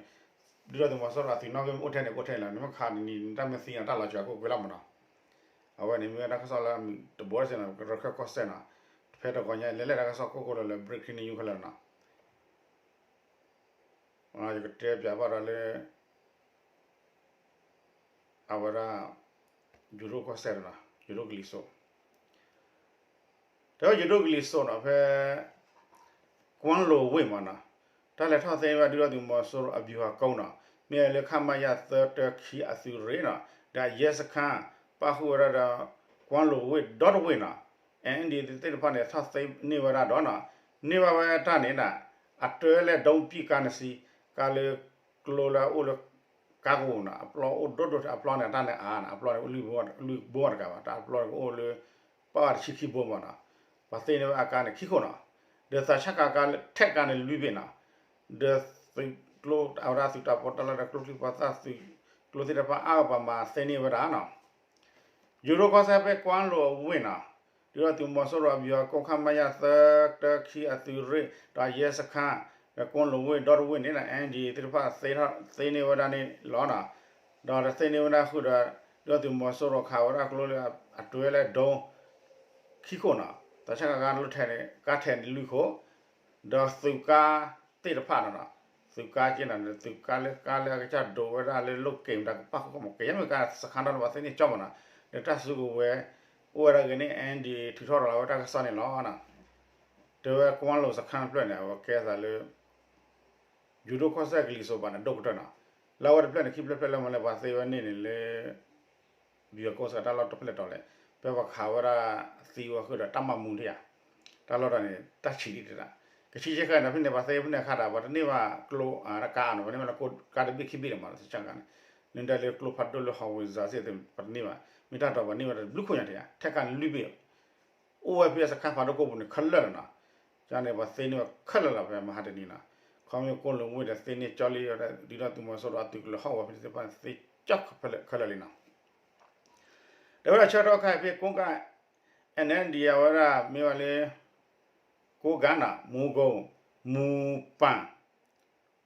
ဒုၣ်ဒါသုးမီၤစိရိၤအသုးနီၣ်ဂံၢ်မ့ၢ်အိၣ်ထဲန့ၣ် ကအိၣ်ထဲန့ၣ်လီၤ, နမ့ၢ်ခးနံၤနတၢ်မ့ၢ်သံန့ၣ် တၢ်လီၤစှၤကအိၣ်ကွံာ်လီၤမ့ၢ်နီၤ, အဝဲန့ၣ်မ့ၢ်ဝဲဒၣ်တၢ်ကစီၣ်လၢတဘိစ့ၢ်နီၤ ရခၢၣ်ကီၢ်စဲၣ်နီၤ, ဖဲတဂီၤညါလဲၤလဲၤတၢ်ကစီၣ်ကိၢ်ကိၢ်လၢလၢ breaking news ခဲလၢာ်နီၤ ယကတဲပၠးဘၣ်ဒီးလၢ အဝဲဒၣ် ယိၤဒိၣ်ကီၢ်စဲၣ်နီၤ ယိၤဒိၣ်ကလံၤစိး, တဲဝဲယိၤဒိၣ်ကလံၤစိးနီၤ ဖဲ ကွၢ်လိာ်ဝ့ၢ်မးနီၤ, တၢ်လဲၤထီၣ်သ့ဝဲဒၣ်ဒုၣ်ဒါသုးမီၤစိရိၤအဗျူဟာကုန်းနီၤ, မ့ၢ်လၢ ခမရ သၢတၢခံ အသုးရ့ၣ်နီၤ, ဒီးအရဲစခန်း ပၣ်ဃုာ်ဝဲဒၣ်ဒီး ကွၢ်လိာ်ဝ့ၢ်ဒီတဝ့ၢ်နီၤ, အ့ၣ်ဒ်သ့ၣ်တဖၣ်န့ၣ် ထီၣ်သ့န့ၢ်ဝဲဒၣ်ဒီးနီၤ, န့ၢ်ဘၣ်ဝဲတၢ်န့ၣ်နီၤ, အတၢလၢ ဒုံးပစ်ကားနှစ်စီး, ကါလၢ ကျိလၢအအိၣ်လၢ ကါကဝူၤနီၤ, အပျီအိၣ်ဒိၣ်ဒိၣ် အပျီန့ၣ် တၢ်န့ၣ်အါနီၤ, အပျီန့ၣ် လွံၢ်ဘိတကးဘၣ်, တၢ်အပျီန့ၣ်ကအိၣ်လၢ ပၣ်တဆံခံဘိမးနီၤ, ပှၤသ့န့ၢ်ဝဲအကါန့ၣ်ခံခိၣ်နီၤ, ဒီးသးဆၣ်ကါကါထဲကါန့ၣ်လွံၢ်ဘ့ၣ်နီၤ, ဒီးသုးကျိ အဝဲဒၣ်သုးတၢ်ပီးတၢ်လီဒီး ကျိချံမျိာ်သၣ်သုးကျိသ့ၣ်တဖၣ်အါဂၤပှၤမၤသ့န့ၢ်ဝဲဒၣ်နီၤ ယိၤဒိၣ်ကီၢ်စဲၣ်ဖဲကွၢ်လိာ်အဝ့ၢ်နီၤ, ဒုၣ်ဒါသုးမီၤစိရိၤအဗျူဟာကုန်း ခမရ သၢတၢခံ အသုးရ့ၣ် ဒီးအရဲစခန်း ဒီးကွၢ်လိာ်ဝ့ၢ်ဒီတဝ့ၢ်န့ၣ်နီၤ အ့ၣ်ဒ်သ့ၣ်တဖၣ်သ့န့ၢ်ဝဲဒၣ်န့ၣ်လီၤနီၤ, ဒီးသ့န့ၢ်ဝဲဒၣ်ဃုာ်ဒီး ဒုၣ်ဒါသုးမီၤစိရိၤခးဝဲဒၣ်ကျိလၢအတၢလၢ ဒုံး ခံခိၣ်နီၤ, သးဆၣ်ကါကါလၢထဲန့ၣ် ကါထဲန့ၣ်လွံၢ်ခိၣ်, ဒီးသုးကါသ့ၣ်တဖၣ်နီၤ, သုးကါက့နီၤ, သုးကါလၢကါလၢအကစၢ်ဒိးဝဲဒၣ်လၢလိၣ်က့ၤမတၤကပၣ်ဃုာ်ကီၢ်မး ကယဲၢ်မ့ၢ်ကါစခါဒီးပှၤသ့န့ၣ်ကၠီမးနီၤ, ဒီးတၢ်စုကဝဲၤ အိၣ်ဝဲဒၣ်ဂ့ၤန့ၣ် အၣ်ဒံၣ် ထုးထီၣ်ရၤလီၤဝဲတၢ်ကစီၣ်န့ၣ်လီၤ. တဲဝဲကွၢ်လိာ်စခါတဖျၢၣ်န့ၣ် အဝဲကဲသးလၢ ယူၤဒိၣ်ကီၢ်စဲၣ်ကလံၤစိးဘၣ်န့ၣ် ဒိၣ်ကတၢၢ်နီၤ, လၢအဝဲတဖျၢၣ်န့ၣ် ခံဖျၢၣ်ဖျၢၣ်လၢမ့ၢ်လၢပှၤသ့ဝဲန့ၣ်န့ၣ်လၢ ဘံၣ်ကီၢ်စဲၣ်တၢ်လီၢ်တဖျၢၣ်တီၤလဲၣ်, ဖဲပှၤခးဝဲဒၣ်သံဝဲဃုာ်ဒီးတၢ်မၤမူဒံးဧါ, တၢ်လီၢ်တၢ်န့ၣ် တၢ်ဆံးဒံးတဒၣ်, ကဆံဆ့ဃဲဒီးဖဲန့ၣ် ပှၤသ့ဖဲန့ၣ်အခါဒီး ပှၤတန့ၢ်ဘၣ်ကျိ တၢ်ကါနီၤ, ပှၤန့ၢ်ဘၣ်လၢကါတဘ့ၣ်ခံဘ့ၣ်လီၤမး သးဆၣ်ကါန့ၣ်, နဒဲလၢကျိဖးဒိၣ်လၢ howitzer သ့ၣ် ပှၤတန့ၢ်ဘၣ်, မ့ၢ်တၢ်တီပှၤန့ၢ်ဝဲဒၣ်တဘျုးခိၣ်ညါတယါ ထဲကါန့ၣ်လွံၢ်ဘ့ၣ် အိၣ်ဝဲဖဲစခါဖးဒိၣ်ကိးပူၤန့ၣ် ခဲလၢာ်လီၤနီၤ. ကန့ၣ် ပှၤသ့န့ၢ်ဝဲခဲလၢာ်လီၤ ဖဲမဟါတနံၤနီၤ. ခီမ့ၢ်ကိၣ်လိာ်ဝ့ၢ်ဒီးသ့န့ၢ်ကၠီလံ, ဒုၣ်ဒါသုးမီၤစိရိၤအသုးကလၢၤဟီၣ်ကဝီၤဖဲန့ၣ်သ့ၣ်တဖၣ်န့ၣ် သ့ကၠီခဲလၢာ်လံနီၤ. တဲဝဲဒၣ်ဆၢကတီၢ်ခါအံၤဖဲကိးကါ အၣ်အၣ်ဒီး အဝဲဒၣ်မ့ၢ်ဝဲလၢ ကိးကါနီၤ, မူကိ, မူပၢ်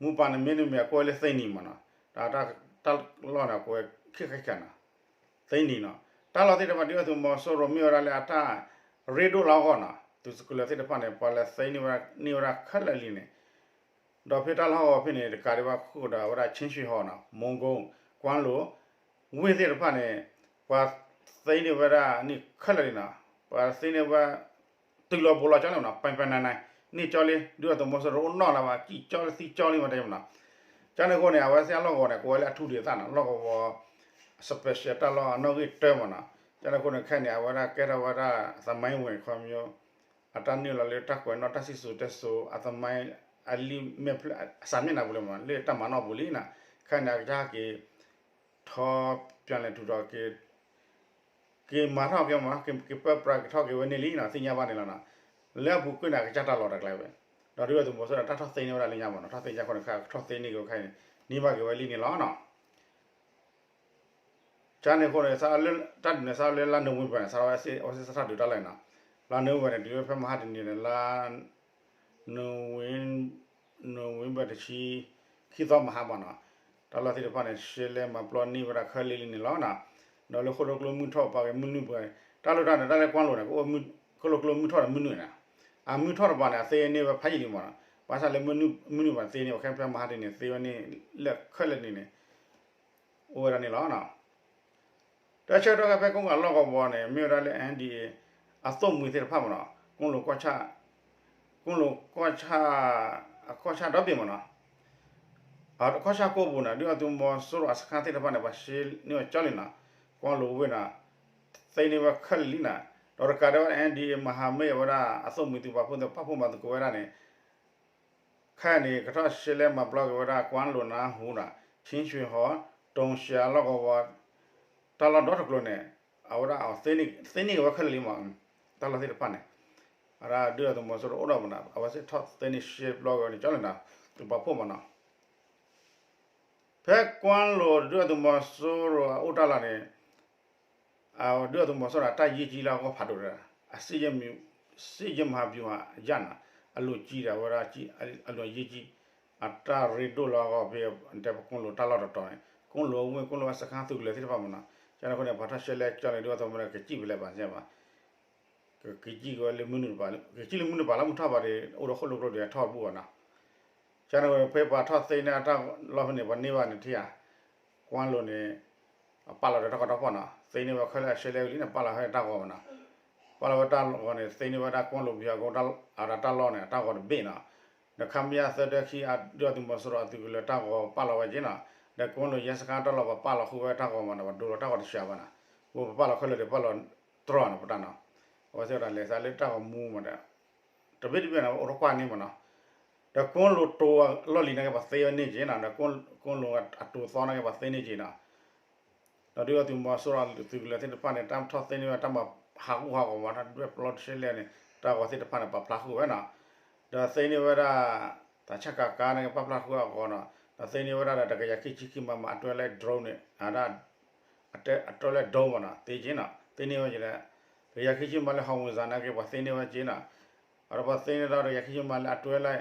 မူပၢ်န့ၣ်မ့တမ့ၢ်အကိးဝဲလၢသ့နံၤမးနီၤ, တၢ်လီၢ်န့ၣ်ကိးဝဲခံခါခံခါနီၤ, သ့နံၤနီၤ. တၢ်လီၢ်သ့ၣ်တဖၣ် ဒုၣ်ဒါသုးမီၤစိရိၤမ့ၢ်ဝဲဒၣ်လၢအတၢ်ရ့ဒိၣ်လၢအဂီၢ်နီၤ, သုးကလၢၤသ့ၣ်တဖၣ်န့ၣ် ပှၤလဲၤသ့န့ၢ်ဝဲဒၣ်ခဲလၢာ်လံန့ၣ်, ဒီးဖဲတၢ်လီၢ်ဟီၣ်ကဝီၤဖဲန့ၣ် တကးဒံးဘၣ်ဃုာ်ဒီးဝဲဒၣ် ခ့ၣ်ဆှံဟီနီၤ, မူကိ, ကွၢ်လိာ် ဝ့ၢ်သ့ၣ်တဖၣ်န့ၣ် ပှၤသ့န့ၢ်ဝဲဒၣ်န့ၣ်ခဲလၢာ်လံနီၤ, ပှၤသ့န့ၢ်ဝဲ တုၤလီၤဘူးလီၤကၠီလံနီၤ, ပၢ်ပၢ်နၤနၤ န့ၢ်ကၠီလံ, ဒုၣ်ဒါသုးမီၤစိရိၤအိၣ်နီၣ်လၢၤဘၣ် ကံၣ်ကၠီလံသံကၠီလံမးတဲမးနီၤ. ကန့ၣ်အဃိန့ၣ် အဝဲသ့ၣ်အလီၢ်ကဝီၤန့ၣ် ကိးဝဲလၢအထူဒေသနီၤ, လီၢ်ကဝီၤ special တၢ်လီၢ်အနီၣ်ဂံၢ်တၢမးနီၤ. ကန့ၣ်အဃိန့ၣ် ခဲအံၤန့ၣ် အဝဲဒၣ်ကဲထီၣ်ဝဲဒၣ် သမိုင်းဝင် ခီမီ အတၢ်နုာ်လီၤလၢတၢ်ကွဲးနီၣ်တၢ်စံၣ်စိၤတဲစိၤ အသမိုင်းအလံာ်မဲာ်ဖျၢၣ် အစၢ်မ့ၢ်နၤပူၤလံမးနီၤ, လၢတၢ်မၤနီၣ်ပူၤလံနီၤ. ခဲအံၤန့ၣ် အကစၢ်ဟဲက့ၤ ထီၣ် ပြန်လည်ထူထောင် က့ၤ က့ၤမၤထီၣ်က့ၤမး က့ၤပၢပြးက့ၤထီၣ်က့ၤဝဲန့ၣ်လံနီၤ, သ့ၣ်ညါဘၣ်န့ၣ်လီၤနီၤ. လၢအပူၤကွံာ်န့ၣ် အကစၢ်တၢ်လီၤတၢ်ကျဲဝဲ, ဒီးဒုၣ်ဒါသုးမီၤစိရိၤတၢ်ထီၣ်သ့န့ၢ်ဝဲဒၣ်လၢညါမးနီၤ, ထီၣ်သ့ညါဃိန့ၣ် ခဲအံၤထီၣ်သ့န့ၢ်က့ၤဝဲခဲအံၤန့ၣ် န့ၢ်ဘၣ်က့ၤဝဲလံန့ၣ်လီၤနီၤ. ကန့ၣ်အဃိန့ၣ် တၢ်ဒုးန့ၣ် စးထီၣ်လၢလါနိၣ်ဝ့ဘၢၣ်န့ၣ် စးထီၣ်ဝဲ အဝဲသ့ၣ်စးထီၣ်ဒုးတၢ်လီၢ်န့ၣ်နီၤ, လါနိၣ်ဝ့ဘၢၣ်န့ၣ် တုၤလၢဖဲမဟါတနံၤန့ၣ် လါ နိၣ်ဝ့ဘၢၣ်တဆံခံသီမဟါမးနီၤ, တၢ်လီၢ်သ့ၣ်တဖၣ်န့ၣ် ရှဲလဲမၤပျီန့ၢ်ဝဲဒၣ်ခဲလၢာ်လံန့ၣ်လီၤနီၤ. ဒီးလၢဃိၣ်ဒိၣ်ကျိမုၢ်ထီၣ်ပာ်က့ၤမုၢ်နုာ်ပှဲၤ တၢ်လီၢ်တၢ်န့ၣ် တၢ်လၢကွၢ်လိာ်န့ၣ် ကအိၣ် ဃိၣ်ဒိၣ်ကျိမုၢ်ထီၣ်ဒီးမုၢ်နုာ်န့ၣ်, အမုၢ်ထီၣ်တပၤန့ၣ် အသ့န့ၢ်ဝဲဖးယံာ်လံမးနီၤ, ဘၣ်ဆၣ်လၢမုၢ်နုာ်ပၤန့ၣ် သ့န့ၢ်ဝဲခဲဖဲမဟါတနံၤန့ၣ် သ့ဝဲန့ၣ်လၢခဲလၢာ်န့ၣ်န့ၣ် အိၣ်ဝဲဒၣ်န့ၣ်လီၤ. တၢ်ဆၢကတီၢ်ခါဖဲကိးကါလီၢ်ကဝီၤန့ၣ် မ့ၢ်ဝဲဒၣ်လၢ အၣ်အၣ်ဒီး အသိၣ်မှံၤသ့ၣ်တဖၣ်မးနီၤ, ကိၣ်လိာ်ကီၢ်ဆၣ် ကိၣ်လိာ်ကီၢ်ဆၣ် အကီၢ်ဆၣ်ဒီဘ့ၣ်မးနီၤ, ကီၢ်ဆၣ်ကိးပူၤန့ၣ် ဒုၣ်ဒါသုးမီၤစိရိၤအစခါသ့ၣ်တဖၣ်န့ၣ် ပှၤရှဲန့ၢ်ဝဲကၠီလံနီၤ, ကွၢ်လိာ်ဝ့ၢ်နီၤ သ့န့ၢ်ဝဲခဲလၢာ်လံနီၤ, ဒီးတကးဒံးဘၣ် အၣ်အၣ်ဒီး မဟာမိတ် အဝဲဒၣ်အသိၣ်မှံၤသုးပာ်ဖှိၣ်သ့ၣ်ပာ်ဖှိၣ်မၤသကိးဝဲဒၣ်န့ၣ် ခဲအံၤန့ၣ် ကထီၣ်ရှဲလဲမၤပျီက့ၤဝဲဒၣ် ကွၢ်လိာ်နါဟူနီၤ, ခ့ၣ်ဆှံဟီ, တုံရှးလီၢ်ကဝီၤ တၢ်လီၢ်ဒီတကျိၤန့ၣ် အဝဲဒၣ်အီၤ သ့န့ၢ်က့ၤဝဲခဲလၢာ်လံမး, တၢ်လီၢ်သ့ၣ်တဖၣ်န့ၣ် အဝဲဒၣ်ဒုၣ်ဒါသုးမီၤစိရိၤအိၣ်ဒီးမးနီၤ အဝဲသ့ၣ်ထီၣ်သ့န့ၢ်ရှဲပျီက့ၤဝဲန့ၣ်ကၠီလံနီၤ, သုးပာ်ဖှိၣ်မးနီၤ. ဖဲကွၢ်လိာ်ဒုၣ်ဒါသုးမီၤစိရိၤအအိၣ်တၢ်လီၢ်န့ၣ် ဒုၣ်ဒါသုးမီၤစိရိၤအတၢ်ယ့ၢ်ကံလၢအဂီၢ်ဖးဒိၣ်တဒၣ်, အ စစ်ရေးမဟာဗျူဟာအရနီၤ, အလိၣ်ကံဒီးအဝဲဒၣ် အလိၣ်ယ့ၢ်ကံ အတၢ်ရ့ဒိၣ်လၢအဂီၢ်ဖဲ တဲပကိၣ်လိာ်တၢ်လီၢ်တတီၤန့ၣ် ကိၣ်လိာ်ဝ့ၢ် ကိၣ်လိာ်အစခါသုးကလၢၤသ့ၣ်တဖၣ်မးနီၤ, ကန့ၣ်အဃိန့ၣ် ပှၤထီၣ်ရှဲလဲကၠီန့ၣ် ဒုၣ်ဒါသုးမီၤစိရိၤကစံၣ်ဖဲလဲၣ်ဘၣ်ဘၣ် ကကံၣ်က့ၤဝဲလၢမုၢ်နုာ်တပၤ, ကကံၣ်လၢမုၢ်နုာ်တပၤလၢမုၢ်ထီၣ်ဘၣ်ဒီး အိၣ်ဒီးဃိၣ်လိာ်ကျိဒီးထီၣ်တဘူၣ်ဘၣ်နီၤ. ကန့ၣ်ဖဲပှၤထီၣ်သ့န့ၢ်အတၢ်လီၢ်ဖဲန့ၣ် ပှၤန့ၢ်ဘၣ်န့ၣ်ထံၣ်ဧါ, ကွၢ်လိာ်န့ၣ် အပာ်လီၤဒီးတၢ်ကီတၢ်ခဲနီၤ, သ့န့ၢ်ဝဲခဲလၢာ်အရှဲလဲဝံၤလံန့ၣ် ပာ်လီၤဝဲတၢ်ဂီၤမးနီၤ, ပာ်လီၤဝဲတၢ်ဂီၤန့ၣ် သ့န့ၢ်ဝဲဒၣ်ကွၢ်လိာ်ပယီၤကီၢ် အတၢ်လီၢ်န့ၣ် အတၢ်ဂီၤတဘ့ၣ်နီၤ, ဒီးခမရ သၢတၢခံ ဒုၣ်ဒါသုးမီၤစိရိၤအသုးကလၢၤတၢ်ဂီၤပာ်လီၤဝဲက့နီၤ, ဒီးကွၢ်လိာ်ယဲစခါတၢ်လီၢ်ပှၤပာ်လီၤဃုာ်ဝဲတၢ်ဂီၤမးနီၤ, ပှၤဒိလီၤတၢ်ဂီၤတဆှးဘၣ်နီၤ, ပပာ်လီၤခဲလၢာ်ဒီးပာ်လီၤတြီၢ်နီၤပတၢ်နီၤ, အဝဲသ့ၣ်တၢ်လဲၤသးလၢတၢ်ဂီၤမူမးဒီး တဘ့ၣ်တဘ့ၣ်န့ၣ် အိၣ်တကွၢ်န့ၣ်မးနီၤ, ဒီးကွၢ်လိာ်တိၤလီၢ်လံၤနာ်က့ ပှၤသ့ဝဲန့ၢ်က့နီၤ, ဒီးကွၢ်လိာ်အတိၤသီနာ်က့ ပှၤသ့န့ၢ်က့နီၤ, ဒီးဒုၣ်ဒါသုးမီၤစိရိၤသုးကလၢၤသ့ၣ်တဖၣ်န့ၣ် တၢ်ထီၣ်သ့န့ၢ်ဝဲတၢ်မၤဟးဂူာ်ဟးဂီၤမး တၢ်ဒွဲၣ်ပျီတရှဲလဲန့ၣ် တၢ်ဂီၤသ့ၣ်တဖၣ်န့ၣ် ပာ်ဖျါဃုာ်ဝဲနီၤ, ဒီးသ့န့ၢ်ဝဲဒၣ် သးဆၣ်ကၤကါန့ၣ် ပာ်ဖျါဃုာ်အဂီၤနီၤ, ဒီးသ့န့ၢ်ဝဲဒၣ်ဒီးတကယၤခံဆံခံ မမ အတွဲလၢ drone န့ၣ် အဒၣ် အတွဲလၢ drone မးနီၤ သ့က့နီၤ, သ့န့ၢ်ဝဲက့ဒီး တကယၤခံဆံမမ လၢ howitzer နာ်က့ ပှၤသ့န့ၢ်ဝဲက့နီၤ, အဒီးပှၤသ့န့ၢ်ဒီးတကယၤခံဆံမမ လၢအတွဲလၢ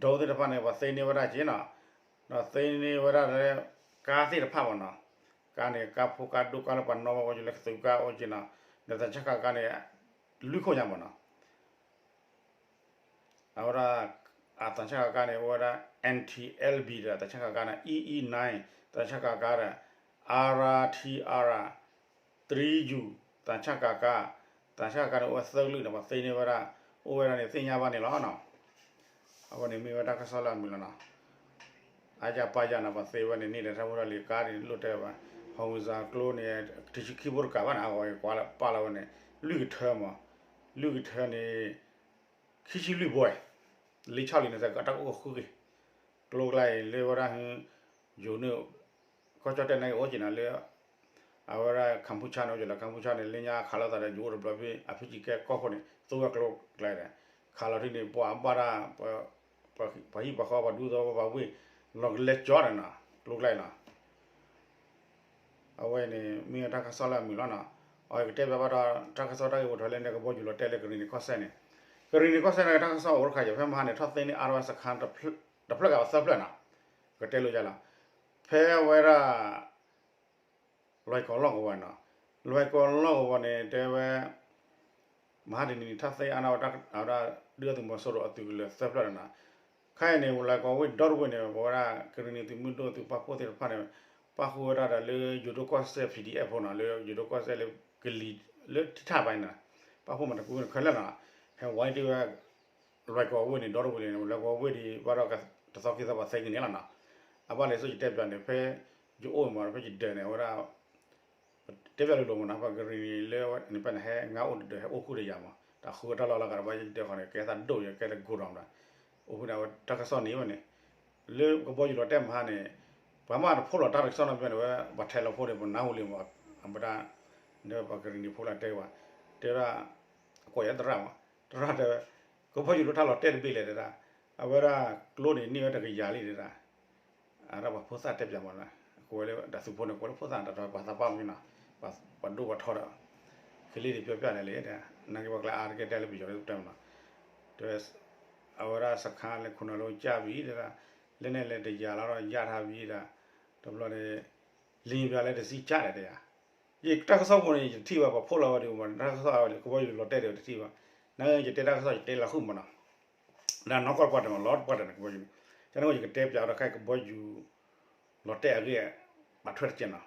drone သ့ၣ်တဖၣ်န့ၣ် ပှၤသ့န့ၢ်ဝဲဒၣ်က့နီၤ, ဒီးသ့န့ၢ်ဝဲဒၣ်လၢ ကါသ့ၣ်တဖၣ်မးနီၤ, ကါန့ၣ် ကါဖိကါဒိၣ်ကါလၢပှၤနီၣ်ဝဲက့လၢကသုးကါအိၣ်က့နီၤ, ဒီးသးဆၣ်ကၤကါန့ၣ် လွံၢ်ခိၣ်ညါမးနီၤ. အဝဲဒၣ် အသးဆၣ်ကကါန့ၣ် အိၣ်ဝဲဒၣ် N T L B ဒီး သးဆၣ်ကကါန့ၣ် E E nine သးဆၣ်ကကါဒီး R T R three U သးဆၣ်ကကါ, သးဆၣ်ကကါန့ၣ် အိၣ်ဝဲသၢကလုာ်ဒီး ပှၤသ့န့ၢ်ဝဲဒၣ် အိၣ်ဝဲဒၣ်န့ၣ် သ့ၣ်ညါဘၣ်န့ၣ်လီၤနီၤ. အဝဲန့ၣ်မ့ၢ်ဝဲတၢ်ကစီၣ်လၢအမုာ်လီၤနီၤ. အယၢ်ပၢ်ယၢ်နီၤ ပှၤသ့ဝဲန့ၣ် န့ၢ်ဒီးတၢ်ဖိတၢ်လံၤကါန့ၣ် လိၣ်တဲဘၣ် ဟီၣ်ဝံစၢ်ကျိန့ၣ် တဆံခံဖိတကးဘၣ်န့ၣ် အဂီၢ်အံၤကွၢ်လၢပာ်လီၤဝဲန့ၣ် လွံၢ်ကထၢမး, လွံၢ်ကထၢန့ၣ် ခံဆံလွံၢ်ဘိ, လံာ်ဆီၣ်လံာ်န့ၣ် တၢ်ကအိၣ်ဃုက့ၤ, ကျိကျါအံၤလၢဝဲဒၣ် ယိၤန့ၣ် ကီၢ်ကၠီၣ်တဲၣ်န့ၣ်အိၣ်က့ၤနၤလၢ အဝဲဒၣ် Kampuchea န့ၣ် အိၣ်က့ၤလီၤ Kampuchea န့ၣ် လၢညါခးလိာ်သးဒီး ယိၤအိၣ်တဘျီဖဲ အဖံကံကဲကီၢ်ခိၣ်န့ၣ် သူဝဲကျိကျါဒီး ခးလီၤထံန့ၣ် ပှၤဘၣ်တၢ် ပှၤဟံၣ်ပှၤဃီပှၤဒူသီပှၤဝ့ၢ် လီၤကလဲကၠီဒီးနီၤ ကျိကျါအံၤလီၤ. အဝဲန့ၣ် မ့ၢ်တၢ်ကစီၣ်လၢအမုာ်လီၤနီၤ. အဝဲကတဲဘၣ်ဘၣ်ဒီး တၢ်ကစီၣ်တၢ်ဂ့ၢ်ဝဲထီၣ်လၢန့ၣ် ကဘီယူၤလီၤတဲာ်လၢကရံၣ်နံၤကီၢ်စဲၣ်န့ၣ်, ကရံၣ်နံၤကီၢ်စဲၣ်န့ၣ် တၢ်ကစီၣ်အိၣ်တခါယၤ ဖဲမဟါန့ၣ် ထီၣ်သ့န့ၢ်အါထီၣ်ဝဲစခါ တဖျၢၣ်ကသၢဖျၢၣ်နီၤ, ကတဲလိာ်ယၤလီၤ. ဖဲအဝဲဒၣ် လွဲၢ်ကီၢ်လီၢ်ကဝီၤနီၤ, လွဲၢ်ကီၢ်လီၢ်ကဝီၤန့ၣ် တဲဝဲ မဟါတနံၤန့ၣ် ထီၣ်သ့အါထီၣ်ဝဲဒၣ် ဒုၣ်ဒါသုးမီၤစိရိၤအသုးကလၢၤသၢဖျၢၣ်ဒီးနီၤ. ခဲအံၤန့ၣ် လွဲၢ်ကီၢ်ဝ့ၢ်ဒီတဝ့ၢ်န့ၣ် ပဝဲဒၣ်ကရံၣ်နံၤသုးမုၢ်ဒိၣ်သုးပာ်ဖှိၣ်သ့ၣ်တဖၣ်န့ၣ် ပာ်ဃုာ်ဝဲဒၣ်ဒီးလၢယိၤဒိၣ်ကီၢ်စဲၣ် P D F ဖိနီၤ, လၢယိၤဒိၣ်ကီၢ်စဲၣ်လၢကလံၤလၢထံထၣ်ဘၣ်န့ၣ် ပာ်ဖှိၣ်မၤတပူၤန့ၣ်ခဲလၢာ်နီၤ, ဟဲဝဲတ့ၢ်ဝဲ လွဲၢ်ကီၢ်ဝ့ၢ်န့ၣ် ဒီတဝ့ၢ်န့ၣ် လွဲၢ်ကီၢ်ဝ့ၢ်ဒံးဘၣ်ဒီး တသီခံသီပှၤသ့ကန့ၣ်လီၤနီၤ. အဘၣ်လဲၣ်ဆိယတဲပျးန့ၣ် ဖဲယအိၣ်မး ဖဲယဒၢးန့ၣ် အဝဲဒၣ် တဲပျးလိၤလိၤမးနီၤ, ပှၤကရံၣ်နံၤလၢန့ၣ်ဖဲန့ၣ် ဟဲငါအိၣ်တဒၢး ဟဲအိၣ်ဃုာ်ဒီးယၤမး, တၢ်ဃုတၢ်လီၢ်လီၤဂာ်ဒီး ဘၣ်ယတဲဃီန့ၣ် ကဲသးဒိၣ်ယကဲလၢ godown ဒီး အိၣ်ဖဲန့ၣ်အဝဲတၢ်ကစီၣ်န့ၣ်ဝဲန့ၣ် လၢကဘီယူၤလီၤတဲာ်မဟါန့ၣ် ပှၤမ့ၢ်တဖိးလီၤတၢ်တကစီၣ်နီတဘျီန့ၣ်ဝဲ ပှၤထဲးလီၤဖိန့ၣ် ပနၢ်ဟူလံမး, အမတၢ် ဒီးပှၤကရံၣ်နံၤဖိလၢတဲဘၣ် တဲဝဲဒၣ် ကွၢ်ယသရၣ်မး, သရၣ်တဲဝဲ ကဘီယူၤလၢတၢ်လီၤတဲာ်တဘ့ၣ်လဲၣ်တဲဒၣ်, အဝဲဒၣ်ကျိန့ၣ်န့ၢ်ဝဲတကယၤလံတဲဒၣ်, အဝဲဒၣ်ပှၤဖိသၣ်တဲပျးမးနီၤ, ကွၢ်လၢတၢ်သူဖိန့ၣ် ကွၢ်လၢဖိသၣ်တၢ်ပှၤသးပှၢ်မးနီၤ, ပှၤဒိၣ်ပှၤထီဒီး ကလံၤဒံးပျီပျၢ်န့ၣ်လံ, နာ်က့ပှၤကျါအါတက့ၢ်တဲလၢပယီၤလၢပတဲမးနီၤ, တဲဝဲ အဝဲဒၣ်စခါလၢခိၣ်နၢ်လၢကၢ်ဘံတဲဒၣ်, လၢန့ၣ်လဲၤတယၤလီၤဒီးယၢ်ထါဘံဒၣ်, တဘျီန့ၣ် လံာ်ပျၢ်လၢတစံးကၢ်ဒၣ်တဲယၤ ယတၢ်ကစီၣ်ပူၤန့ၣ် ယတထံၣ်ဘၣ်ပှၤဖိးလီၤဝဲဒံးမး, တၢ်ကစီၣ်အဝဲလၢ ကဘီယူၤလီၤတဲာ်ဒီးတထံၣ်ဘၣ်, နာ်က့ယတဲတၢ်ကစီၣ်ယတဲလီၤဃုာ်မးနီၤ, ဒီးနီၢ်ကီၢ်တပှၢ်တၢၢ်မး လီၤတပှၢ်တၢၢ်န့ၣ် ကဘီယူၤန့ၣ်, တၢ်န့ၣ်ယကတဲပျးဒီးခဲအံၤကဘီယူၤ လီၤတဲာ်အဂ့ၢ် ဘၣ်ထွဲတကဲနီၤ,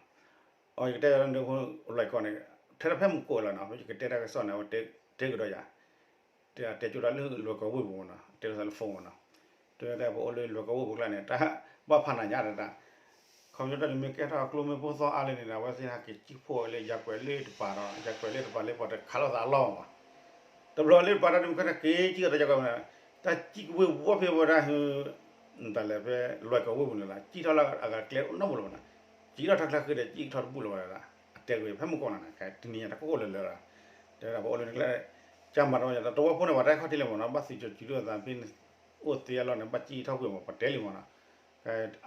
အယကတဲလၢလွဲၢ်ကီၢ်န့ၣ် ထဲတဖဲမုၢ်ကိၣ်လီၤနီၤ, ယကတဲတၢ်ကစီၣ်န့ၣ် အဝဲတဲကဒီးယၤ တဲတဲကၠိတၢ်လၢလွဲၢ်ကီၢ်ဝ့ၢ်ပူၤမးနီၤ, တဲလၢသးလၢ phone မးနီၤ, တဲဝဲဒၣ်ပအိၣ်လၢလွဲၢ်ကီၢ်ဝ့ၢ်ပူၤကျါန့ၣ် တၢ်ဘၣ်ဖးနးညါတၢ်, ခီဖျိတၢ်န့ၣ်မ့ၢ်ကဲထီၣ်ကျိမ့ၢ်ပိၢ်သီအါလၢန့ၣ်ဒီး အဝဲသ့ၣ်ဟဲက့ၤစံၣ်ဖှိၣ်ဝဲလၢယၤကွဲးလၢတပၤဒီး ယၤကွဲးလၢတပၤလၢပှၤတခးလိာ်သးအလီၢ်မး, တဘျီလၢတပၤတၢ်န့ၣ်မ့ၢ်ကဲထီၣ်က့ၤစံၣ်ကီးတၢ်ယၤကွဲးမး, တၢ်စံၣ်ကဝ့ၢ်ဝီဖဲဝဲဒၣ် တၢ်လဲၤဖဲလွဲၢ်ကီၢ်ဝ့ၢ်ပူၤန့ၣ်လီၤ, စံၣ်ထီၣ်လၢအဂၤကျဲအိၣ်နီတဘိလၢၤဘၣ်နီၤ, စံၣ်ထီၣ်တၢ်ချၢဃ့ဒီးစံၣ်ထီၣ်တဘူၣ်လၢၤဘၣ်ဒီး အတဲကွံာ်ဖဲမုၢ်ကိၣ်နီၤ, တနံၤညါတၢ်ကိၢ်ကိၢ်လၢၤလၢၤဒီး တဲဝဲဒၣ်ပအိၣ်လၢနကျဲ ကၢ်မၤတဝဲယၤ တဝီဖိန့ၣ် ပှၤတၢ်ခီၣ်ထံးလၢၤမးနီၤ, ဘၣ်သံကၠီၤစူၤဒိၣ်သးဖဲန့ၣ် အိၣ်သ့အလီၢ်န့ၣ် ဘၣ်စံၣ်ထီၣ်ကွံာ်မး ပတဲလံမးနီၤ,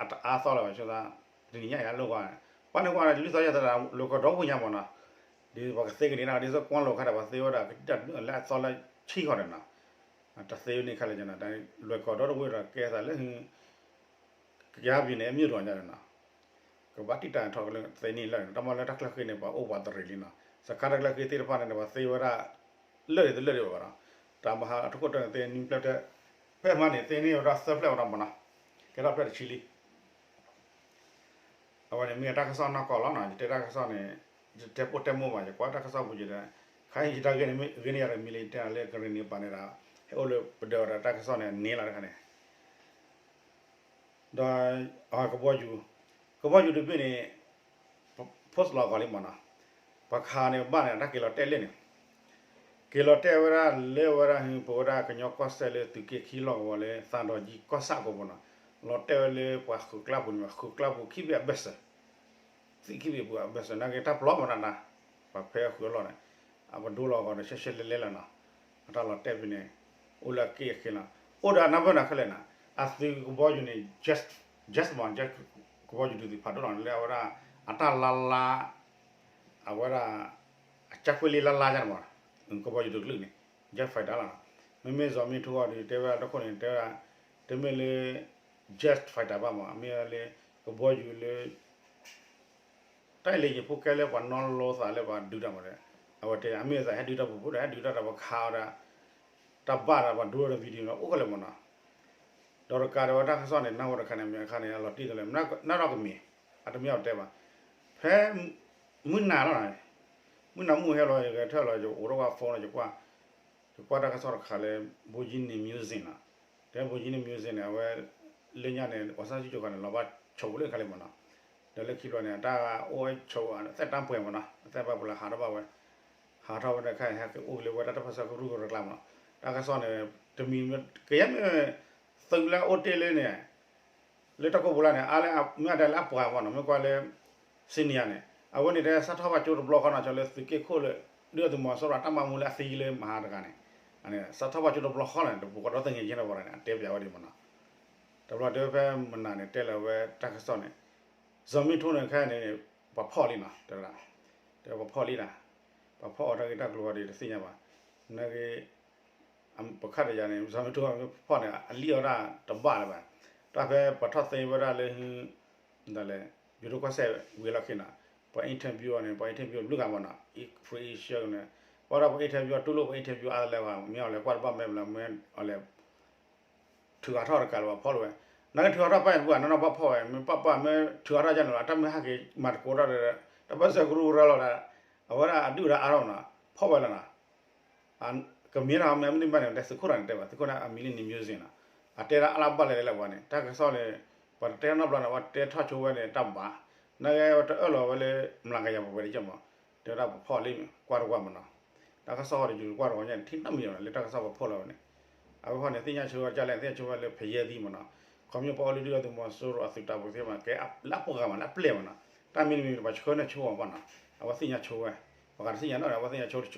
အတအါသီလၢၤဘၣ်ဆိသး, တနံၤညါယၤလိၣ်ကွၢ်, ပှၤန့ၣ်ကွၢ်န့ၣ် လွံၢ်သီယၤသရၣ် လွဲၢ်ကီၢ်ဒီဝ့ၢ်ညါမးနီၤ, ဒ်ပှၤကသ့ကန့ၣ်ဒ်သိးကွၢ်လိာ်ခါဒီး ပှၤသ့ဝဲဒၣ်ကတၢၢ်လၢအသီလၢဆံဃီဒီးနီၤ, တၢ်သ့န့ၣ်ခါလၢာ်နီၤ, လွဲၢ်ကီၢ်ဒီတဝ့ၢ်ဒီးကဲသးလၢ ကယါပံၤန့ၣ် အမ့ၢ်ဒိၣ်ညါန့ၣ်နီၤ, ကဘၣ်တံာ်တာ်ထီၣ်ကလၢသ့န့ၣ်လၢာ်န့ၣ်, တၢ်မၤလၢတၢ်ချၢဃ့န့ၣ် ပှၤအိၣ်ပှၤတရံးလံနီၤ, စခါတၢ်ချၢဃ့သ့ၣ်တဖၣ်န့ၣ် ပှၤသ့ဝဲဒၣ် လၢာ်ဒံးတလၢာ်ဒံးဘၣ်နီၤ, တၢ်မဟါအထီၣ်ခိၣ်တၢ်န့ၣ်သ့နွံဖျၢၣ်တၢၢ်, ဖဲမဟါန့ၣ်သ့န့ၢ်ဝဲဒၣ်သၢဖျၢၣ်ဝဲဒၣ်မးနီၤ, ကဲထီၣ်ဖျၢၣ်တဆံလံ အဝဲန့ၣ်မ့ၢ်တၢ်ကစီၣ်နီၢ်ကီၢ်လီၤနီၤ, ယတဲတၢ်ကစီၣ်န့ၣ် ယတဲပိာ်တဲမိၢ်ဘၣ်, ယကွၢ်တၢ်ကစီၣ်ပူၤယဲဒီး ခါဟံၣ်ယတၢ်ဂ့ၢ်န့ၣ်ဂ့ၤန့ၢ်ယၤဒီးမံၤလၢယတဲအီၤလၢကရံၣ်နံၤပၤန့ၣ်ဒီး ဟဲအိၣ်လၢပဒၢးဝဲဒီးတၢ်ကစီၣ်န့ၣ်န့ၢ်လီၤတခါန့ၣ် ဒီး ကဘီယူၤ, ကဘီယူၤတဘ့ၣ်န့ၣ် post လီၤဂီၤလံမးနီၤ, ပှၤခးန့ၣ်ဘၣ်န့ၣ် တၢ်က့ၤလီၤတဲာ်လၢန့ၣ် က့ၤလီၤတဲာ်ဝဲဒၣ်လၢဝဲဒၣ် ပဝဲဒၣ်ကညီကီၢ်စဲၣ်လၢသုးက့ခံလီၢ်ကဝီၤလၢ သးဒီးယံၤကီၢ်ဆၣ်ကီၢ်ပူၤနီၤ, လီၤတဲာ်ဝဲလၢပှၤဃုာ်ကျါပူၤန့ၣ် ဃုာ်ကျါပူၤခံဘ့ၣ်အဘၢၣ်စၢၤ သံခံဘ့ၣ်ပှၤအဘၢၣ်စၢၤ နာ်က့တၢ်ပျီမးတၢ်နၤ, ပှၤဖဲအဃုာ်အလီၢ်န့ၣ် အပဒိလီၤဂီၤဒီးရှဲရှဲလဲလဲလီၤနီၤ, အတၢ်လီၤတဲာ်ဖဲန့ၣ် အိၣ်လၢအက့ၢ်အဃ့လီၤ, အိၣ်ဒီးနၢ်ပၢၢ်နၤခဲလၢာ်နီၤ, အသုးကဘီယူၤန့ၣ် jet, jet မး jet ကဘီယူၤဒုးသ့ၣ်ဖးဒိၣ်လီၤန့ၣ် လၢအဝဲဒၣ် အတၢ်လါလါ အဝဲဒၣ် အကၢကွ့လံလါလါယါန့ၣ်မး, ကဘီယူၤတကလုာ်န့ၣ် jet fighter လီၤနီၤ, မ့မ့ၢ်စီၤမ့ၢ်ထူအီၤဒီး တဲဝဲဒၣ်တခိၣ်န့ၣ် တဲဝဲဒၣ် တမ့ၢ်လၢ jet fighter ဘၣ်မး မ့ၢ်လၢ ကဘီယူၤလၢ တၢ်အံၤလၢယဖိကဲလၢပှၤနီၣ်လိသးလၢပှၤဒုးတၢ်မးဒီး အဝဲတဲ အမ့ၢ်အသးဟဲဒုးတၢ်ပူၤဖှိၣ်ဒီး ဟဲဒုးတၢ်ဒီးပခးအီၤဒီး တၢ်ဘၣ်ဒီးပှၤဒိဒီး video န့ၣ် အိၣ်ခဲလၢာ်မ့ၢ်နီၤ. ဒီးတကးဒီးဝဲတၢ်ကစီၣ်န့ၣ် နၢ်ဟူတခါန့ၣ် မ့ၢ်အခါန့ၣ် အလီၤတံၢ်တလၢ နၢ်ဒီးကမံၤ အတမ့ၢ်အီၤတဲဘၣ်. ဖဲ မုၢ်နၤလီၤန့ၣ် မုၢ်နၤမုၢ်ဟဲလီၤ ယဂဲၤထၢၣ်လီၤ ယအိၣ်ထီၣ်ဝဲ phone လီၤ ယကွၢ်တၢ်ကစီၣ်တခါလၢ Virgin Music နီၤ. တဲ Virgin Music န့ၣ် အဝဲ လၢညါန့ၣ် အီၣ်ဆၣ်စုကၠီၤခါန့ၣ် လီၤဘၣ်ဆိးလၢခါလံမ့ၢ်နီၤ. ဒီးလၢခံဘျီန့၁ၣ် အတၢ်အိၣ်ဝဲဆိး အသဲၣ်တၢ်ပှဲၤမ့ၢ်နီၤ အသဲၣ်တၢ်ပှဲၤလၢဟးထီၣ်ဘၣ်ဝဲ ဟးထီၣ်ဝဲဒီးခါအံၤ ဟဲက့ၤအိၣ်က့ၤလၢဝဲဒၣ်တၢ်ပၢဆှၢကရူၢ်ကရၢကျါမ့ၢ်နီၤ. တၢ်ကစီၣ်န့ၣ် တမံၤ ကယဲၢ်မ့ၢ် သုးလၢအအိၣ်တ့ၢ်လၢန့ၣ် လၢတၢ်ကိၢ်ပူၤလၢ်န့ၣ် မ့ၢ်အတဲလၢအပှၤမ့ၢ်နီၤ မ့ၢ်ကွၢ်လၢ senior န့ၣ် အဝဲန့ၣ်တဲ စးထီၣ်ဘၣ်ကၠိတဘျီဃီနီၤ ကၠီလၢသုးက့ခိၣ်လၢ ဒုၣ်ဒါသုးမီၤစိရိၤအတၢ်မၤမူလၢအသံလၢမဟါတဂၤန့ၣ် စးထီၣ်ဘၣ်ကၠိတဘျီဃီန့ၣ် တပူၤဃီဒီသ့ၣ်ညါက့ၤလၢပှၤန့ၣ် အတဲပၠးဝဲဒ်မ့ၢ်နီၤ. တဘျီတဲဖဲမနၤန့ၣ် တဲလၢဝဲတၢ်ကစီၣ်န့ၣ် စီၤမ့ၣ်ထိၣ်န့ၣ်ခဲအံၤန့ၣ် ပှၤဖီၣ်လံနီၤ တဲဝဲဒၣ် တဲပှၤဖီၣ်လံနီၤ ပှၤဖီၣ်အီၤတၢ်ဂ့ၢ်တၢ်ကျိၤအီၤဒီးတသ့ၣ်ညါဘၣ်. နာ်က့ ပခါတယၤန့ၣ် စီၤမ့ၣ်ထိၣ်ဖီၣ်န့ၣ် အလံၣ်အီၣ်တၢ်တဘၣ်လၢၤဘၣ်. တၢ်ဖဲပှၤထီၣ်သ့ဝဲဒၣ်လၢ ဒ်လဲၣ် ယိၤဒိၣ်ကီၢ်စဲၣ်ဝံၤလီၢ်ခံနီၤ ပှၤ interview အီၤန့ၣ် ပှၤ interview ဘျုးဂၤမ့ၢ်နီၤ Free Asia န့ၣ် ဘၣ်ဒီးပှၤ interview တူၢ်လိာ်ပှၤ interview အါတလၢဘၣ် မ့ၢ်အီၤလဲၤကွၢ်တဘၣ်မဲာ်ဘျီ မ့ၢ်အီၤလဲၤ ထုးဟးထီၣ်တကးလၢၤဘၣ်ဖီၣ်လၢၤဝဲ. နာ်က့ထုးဟးထီၣ်ပၢ်န့ၣ် ပှၤနီၢ်နီၢ်ဘၣ်ဖီၣ်ဝဲ မ့ၢ်ပၢ်ပၢ်မ့ၢ်ထုးဟးထီၣ်ယါန့ၣ်လီၤ တၢ်မ့ၢ်ဟဲက့ၤမၤသကိးတၢ်ဒီး တၢ်ပၢဆှၢကရူၢ်ကရၢလီၤဒီး အဝဲဒၣ်အဒုၣ်ဒါအါထီၣ်မ့ၢ်နီၤ ဖီၣ်ဝဲလီၤနီၤ. ကမ့ၢ်ထီၣ်မ့ၢ်မနုၤဘၣ်န့ၣ် တဲသုးခိၣ်တၢ်န့ၣ်တဲဘၣ် သုးခိၣ်န့ၣ် အမံၤလၢ New Music နီၤ. အတဲဒၣ်အါလၢဘၣ်လဲၣ်လဲၣ်ပှၤန့ၣ် တၢ်ကစီၣ်န့ၣ် ပှၤတတဲနီတဘျီန့ၣ် အဝဲတဲထီၣ်ဆိဝဲန့ၣ် တၢ်ဘၣ် နာ်က့ဝဲတအၢၣ်လီၤဝဲလၢ မလၤကယၤပှဲၤပှဲၤဒ်ကမ့ၢ် တဲဝဲဒၣ်ပဖီၣ်လံ ကွၢ်တကွၢ်မ့ၢ်နီၤ. တၢ်ကစီၣ်ဝဲတယုၢ်ကွၢ်တဝီညါန့ၣ် ထံၣ်နီတမံၤလီၤ လၢတၢ်ကစီၣ်ပဖီၣ်လီၤဝဲန့ၣ် အဝဲဃီန့ၣ် သ့ၣ်ညါဆိဝဲဒ်လဲၣ် သ့ၣ်ညါဆိဝဲလၢဖယဲၢ်သံမ့ၢ်နီၤ. ခီဖျိပှၤအိၣ်လၢဒုၣ်ဒါသုးမီၤစိရိၤအသုးတၢ်ပူၤသ့ၣ်မး ကဲလၢအပှၤဂၤမးလၢအပျဲၢ်မ့ၢ်နီၤ. တၢ်မံၤတမံၤပှၤဆှၢန့ၢ်ဆိအီၤမ့ၢ်နီၤ. အဝဲသ့ၣ်ညါဆိဝဲ ပှၤဂၤတသ့ၣ်ညါနီတဂၤ အဝဲသ့ၣ်ညါဆိ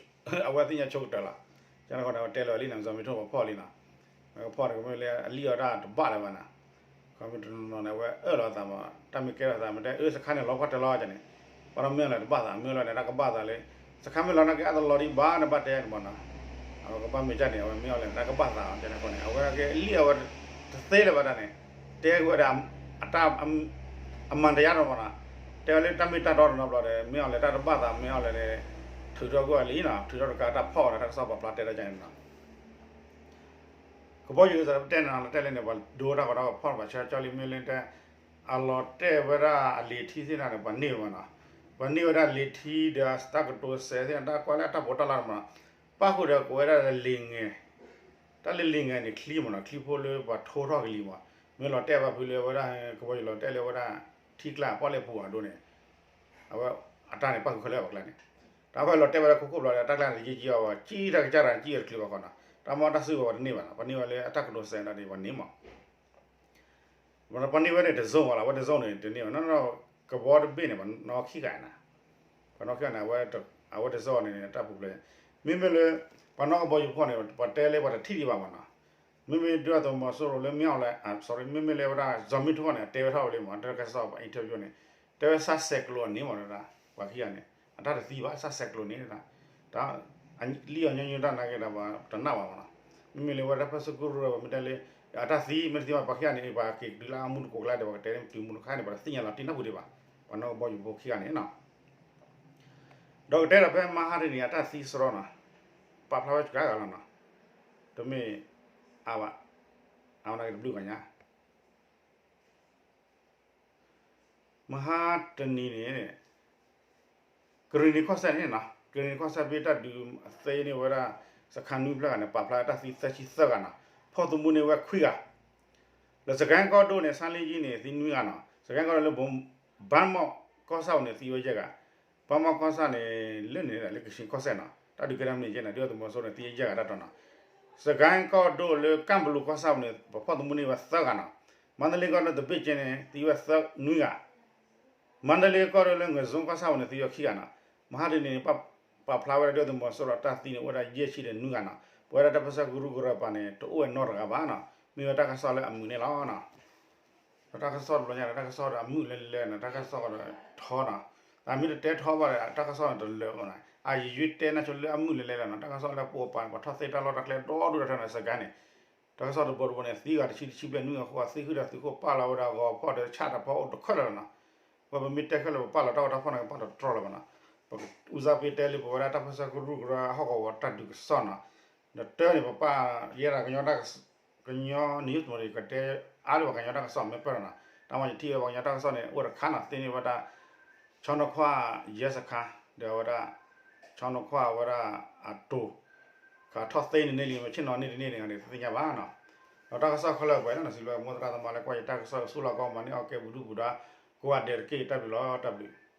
အဝဲသ့ၣ်ညါဆိကတၢၢ်လီၤ. ကန့ၣ်ဃီန့ၣ် အဝဲတဲလီၤလံနီၤ စီၤမ့ၢ်ထိၣ်ပဖီၣ်လံနီၤ. ကဖီၣ်န့ၣ်ကမ့ၢ်လၢအလံၣ်အီၣ်တၢ်တဘၣ်လၢၤဘၣ်နီၤ. ခီဖျိတနီၤနီၤန့ၣ် အဝဲအၢၣ်လီၤအသးမး တၢ်မ့ၢ်ကဲထီၣ်သးမ့ၢ်တဲ အၢ စခါန့ၣ်လီၤပှၢ်တဲလီၤန့ၣ် ဘၣ်ဒီးမ့ၢ်အီၤလဲၣ်တဘၣ်သး မ့ၢ်အီၤလဲၣ်န့ၣ် တၢ်ကဘၣ်သးလၢ စခါမ့ၢ်လီၤနာ်က့အတလီၤဒံးဘၣ်န့ၣ် ဘၣ်တဲန့ၣ်မ့ၢ်နီၤ. အဝဲကဘၣ်မ့ၢ်ကၢ်န့ၣ် အဝဲမ့ၢ်အီၤလဲၣ်န့ၣ် တၢ်ကဘၣ်သး ကန့ၣ်ဃီန့ၣ် အဝဲကလံၣ်အဝဲတသ့လၢၤဘၣ်တၢ်န့ၣ် တဲဝဲဒၣ် အတၢ် အမၤတယါဒီးမ့ၢ်နီၤ. တဲဝဲလၢတၢ်မ့ၢ်တၢ်တီတနီၤဘျီဒီး မ့ၢ်အီၤလဲၣ်တၢ်တဘၣ်သး မ့ၢ်အီၤလဲၣ်န့ၣ် ထုးထီၣ်ကွံာ်အီၤလံနီၤ ထုးထီၣ်တကးတၢ်ဖီၣ်အီၤဒီး တၢ်ကစီၣ်ပာ်ဖျါတဲဒ်န့ၣ်နီၤ. ကဘီယူၤစးတဲန့ၣ်လီၤ တဲလၢန့ၣ် ပှၤဒိတၢ်ကီတၢ်ကီဖီၣ်ပှၤဆၢကၠီလံ မ့ၢ်လၢတဲ အလီၤတဲာ်ဝဲဒၣ်အလံာ်ထံသ့ၣ်န့ၣ် ပှၤန့ၢ်ဝဲမ့ၢ်နီၤ. ပှၤန့ၢ်ဝဲဒၣ်လံာ်ထံဒီးတၢ်ကတိၤစဲးသ့ၣ်န့ၣ် တၢ်ကွၢ်လၢအတၢ်ပီးတၢ်လီန့ၣ်မ့ၢ်နီၤ. ပၣ်ဃုာ်ဒီးကိးဝဲဒၣ်လံာ်ငဲၤ တၢ်လၢလံာ်ငဲၤန့ၣ်ချံမ့ၢ်နီၤ ချံဖိလၢပှၤထိထီၣ်ကလံၤမ့ၢ် မ့ၢ်လီၤတဲာ်ဘၣ်ဖုလၢဝဲဒၣ် ကဘီယူၤလီၤတဲာ်လၢဝဲဒၣ် ထံကျါပီၣ်လဲၣ်ပူၤအဒိန့ၣ် အဝဲအတၢ်န့ၣ်ပၣ်ဃုာ်ခဲလၢာ်အကျါန့ၣ် တၢ်ဖဲလီၤတဲာ်ဝဲဒၣ်ခိခိၣ်ဘျီဒီး တၢ်ကျါန့ၣ်တယံာ်ကံအီၤဘၣ် ကံတၢ်ကစၢ်တၢ်န့ၣ်ကံအီၤတချုးဘၣ်ဃီနီၤ တၢ်မ့ၢ်တၢ်စုကဝဲၤပှၤတန့ၢ်ဘၣ်နီၤ ပှၤန့ၢ်ဝဲလၢအတၢ်ကတိၤစဲးဒီးန့ၣ်ပှၤန့ၢ်မ့ၢ် ပှၤန့ၢ်ဝဲန့ၣ် တစိၢ်ဘၣ်လီၤ အဝဲတစိၢ်န့ၣ် တန့ၢ်ဘၣ်နီၤ ကဘီတဘ့ၣ်န့ၣ် ပှၤနီၣ်ခံဂၤန့ၣ် ပှၤနီၣ်ခံဂၤန့ၣ် အဝဲတစိၢ်န့ၣ် တၢ်ပူၤဖျဲး မ့မ့ၢ်လၢ ပှၤနီၣ်ကဘီယူၤဖီၣ်န့ၣ် ပှၤတဲလၢပှၤတထံၣ်ဒံးဘၣ်မ့ၢ်နီၤ မ့မ့ၢ်ဒုၣ်ဒါသုးမီၤစိရိၤလၢမ့ၢ်အီၤလဲၣ် sorry မ့မ့ၢ်လၢဝဲဒၣ် စီၤမ့ၣ်ထိၣ်န့ၣ် တဲဝဲထီၣ်ဝဲလံမ့ၢ် တၢ်ကစီၣ်ပှၤ interview န့ၣ် တဲဝဲဆါစဲးကျိးန့ၣ်မ့ၢ် ပှၤခံဂၤန့ၣ် အတၢ်တသံဘၣ် ဆါစဲးကျိးန့ၣ် တၢ်လံၣ်အီၤညီနုၢ်တၢ်နာ်က့ဒီး ပှၤတနာ်ဘၣ်မ့ၢ်နီၤ မ့မ့ၢ်လၢဝဲဒၣ်ဖဲစကရူၢ်ပမ့ၢ်တဲလၢ အတၢ်သံမ့ၢ်တသံဘၣ် ပှၤခံဂၤန့ၣ် ပှၤက့ၤတုၤလၢအမူတကိးကျါဒီး ပှၤကတဲလၢတုၤမူတခါန့ၣ် ပှၤတသ့ၣ်ညါလီၤတံၢ်နီတပူၤဒံးဘၣ် ပှၤနီၣ်ကဘီယူၤဖိခံဂၤန့ၣ်နီၤ ဒီးကတဲဒီးဖဲမဟါတနံၤအတၢ်သံစရီနီၤ ပာ်ဖျါဝဲစှၤဂၤလီၤနီၤ တမ့ၢ် အါဘၣ် အါဘၣ်နာ်က့တဘျုးဂၤညါ မဟါတနံၤန့ၣ် ကရံၣ်နံၤကီၢ်စဲၣ်န့ၣ်နီၤ ကရံၣ်နံၤကီၢ်စဲၣ်ဖဲတၢ်ဒုးသ့န့ၢ်ဝဲဒၣ် စခါနွံဖျၢၣ်ဂၤန့ၣ် ပာ်ဖျါတၢ်သံသၢဆံသၢဂၤနီၤ ဖီၣ်သမူန့ၢ်ဝဲခွံဂၤ လၢစကဲၣ်ကီၢ်ဒိၣ်န့ၣ် ဆါလံကၠံန့ၣ် သံနွံဂၤနီၤ စကဲၣ်ကီၢ်ဒိၣ်လၢ ဘၣ်မီၣ်ကီၢ်ဆၣ်ပူၤန့ၣ် သံဝဲယဲၢ်ဂၤ ဘၣ်မီၣ်ကီၢ်ဆၣ်န့ၣ် လၢန့ၣ်လၢကဆံးကီၢ်စဲၣ်နီၤ တၢ်ဒုးကဲထီၣ်မ့ၢ်ကဲန့ၣ် ဒုၣ်ဒါသုးမီၤစိရိၤန့ၣ် သံဝဲယဲၢ်ဂၤတၢ်တီနီၤ စကဲၣ်ကီၢ်ဒိၣ်လၢကၣ်ဘလူးကီၢ်ဆၣ်ပူၤန့ၣ် ပဖီၣ်သမူန့ၢ်ဝဲသၢဂၤနီၤ မါတလ့ကီၢ်ဒိၣ်သဘ့ၣ်ကၠ့န့ၣ် သံဝဲသၢနွံဂၤ မါတလ့ကီၢ်ဒိၣ်လၢငွေစုန်းကီၢ်ဆၣ်ပူၤန့ၣ် သံဝဲခံဂၤနီၤ မဟါတနံၤန့ၣ် ပာ်ဖျါဝဲဒၣ်ဒုၣ်ဒါသုးမီၤစိရိၤတၢ်သံန့ၣ် အိၣ်ဝဲဒၣ်ယဲၢ်ဆံဒီးနွံဂၤနီၤ ပဝဲဒၣ်တၢ်ပၢဆှၢကရူၢ်ကရၢပှၤန့ၣ် တအိၣ်ဝဲနီတဂၤဘၣ်နီၤ မ့ၢ်ဝဲတၢ်ကစီၣ်လၢအမုာ်န့ၣ်လီၤနီၤ ဒီးတၢ်ကစီၣ်တဘျီညါန့ၣ် တၢ်ကစီၣ်ဒီးအမုာ်လဲၤလဲၤနီၤ တၢ်ကစီၣ်ဒီးထီနီၤ အမ့ၢ်တတဲထီဘၣ်ဒီး တၢ်ကစီၣ်န့ၣ်တလၢာ်ဘၣ်နီၤ အယံာ်ယွံၢ်တဲနၢ်ဆိလၢအမုာ်လဲၤလဲၤလီၤနီၤ တၢ်ကစီၣ်လၢပအိၣ်ပာ်န့ၣ် ပှၤထီၣ်သ့တၢ်လီၢ်တၢ်ကျဲဒီဒူၣ်ဒီထၢန့ၣ် စကဲၣ်န့ၣ် တၢ်ကစီၣ်တဘိတဘိန့ၣ် သံဂၤတဆံတဆံဘျဲၣ်နွံဂၤဃိ သံဃုာ်ဒီးသုးခိၣ်ပာ်လီၤဝဲဒၣ်ဂီၤဖီၣ်ဒီးဆၣ်တဖီအိၣ်တခၢၣ်လၢၤနီၤ ဝဲပမ့ၢ်တဲခဲလၢာ်ပပာ်လီၤတၢ်ဂီၤတၢ်ဖီၣ်န့ၣ် ပာ်လီၤတတြီလၢၤဘၣ်နီၤ ဦးစားပေးတဲလၢပဝဲဒၣ်တၢ်ပၢဆှၢကရူၢ်ကရၢဟီၣ်ကဝီၤတၢ်ဒုးကစီၣ်နီၤ, ဒီးတၢ်န့ၣ် ပပၢ်ယဲဒၣ် ကညီ news မ့ၢ်ဒီး ကတဲအါလၢပှၤကညီတၢ်ကစီၣ်မ့ၢ်ပၢၢ်နီၤ, တၢ်မၤယထံၣ်ဝဲပှၤကညီတၢ်ကစီၣ်န့ၣ် အိၣ်တခါနီၤ သ့န့ၢ်ဝဲဒၣ် ဆီနခွါ ရဲစခန်း ဒီးဝဲဒၣ် ဆီနခွါဝဲဒၣ်အတိၤ ကထီၣ်သ့န့ၢ်န့ၢ်လံ မ့ၢ်ဆ့ၣ်နီၤန့ၢ်တန့ၢ်န့ၣ် တသ့ၣ်ညါဘၣ်နီၤ, ဒီးတၢ်ကစီၣ်ခဲလၢာ်ပှဲၤလီၤနီၤ စံးဘျုးမိၢ်သရၣ်သမါလၢကွၢ်ယတၢ်ကစီၣ် ဆူလီၢ်ကီၢ်မၤန့ၢ်အီၣ်ကဲပူၤဒုၣ်ပူၤဒါ ကိးဂၤဒဲးတက့ၢ် တၢ်ဘျုးလီၤ တၢ်ဘျုး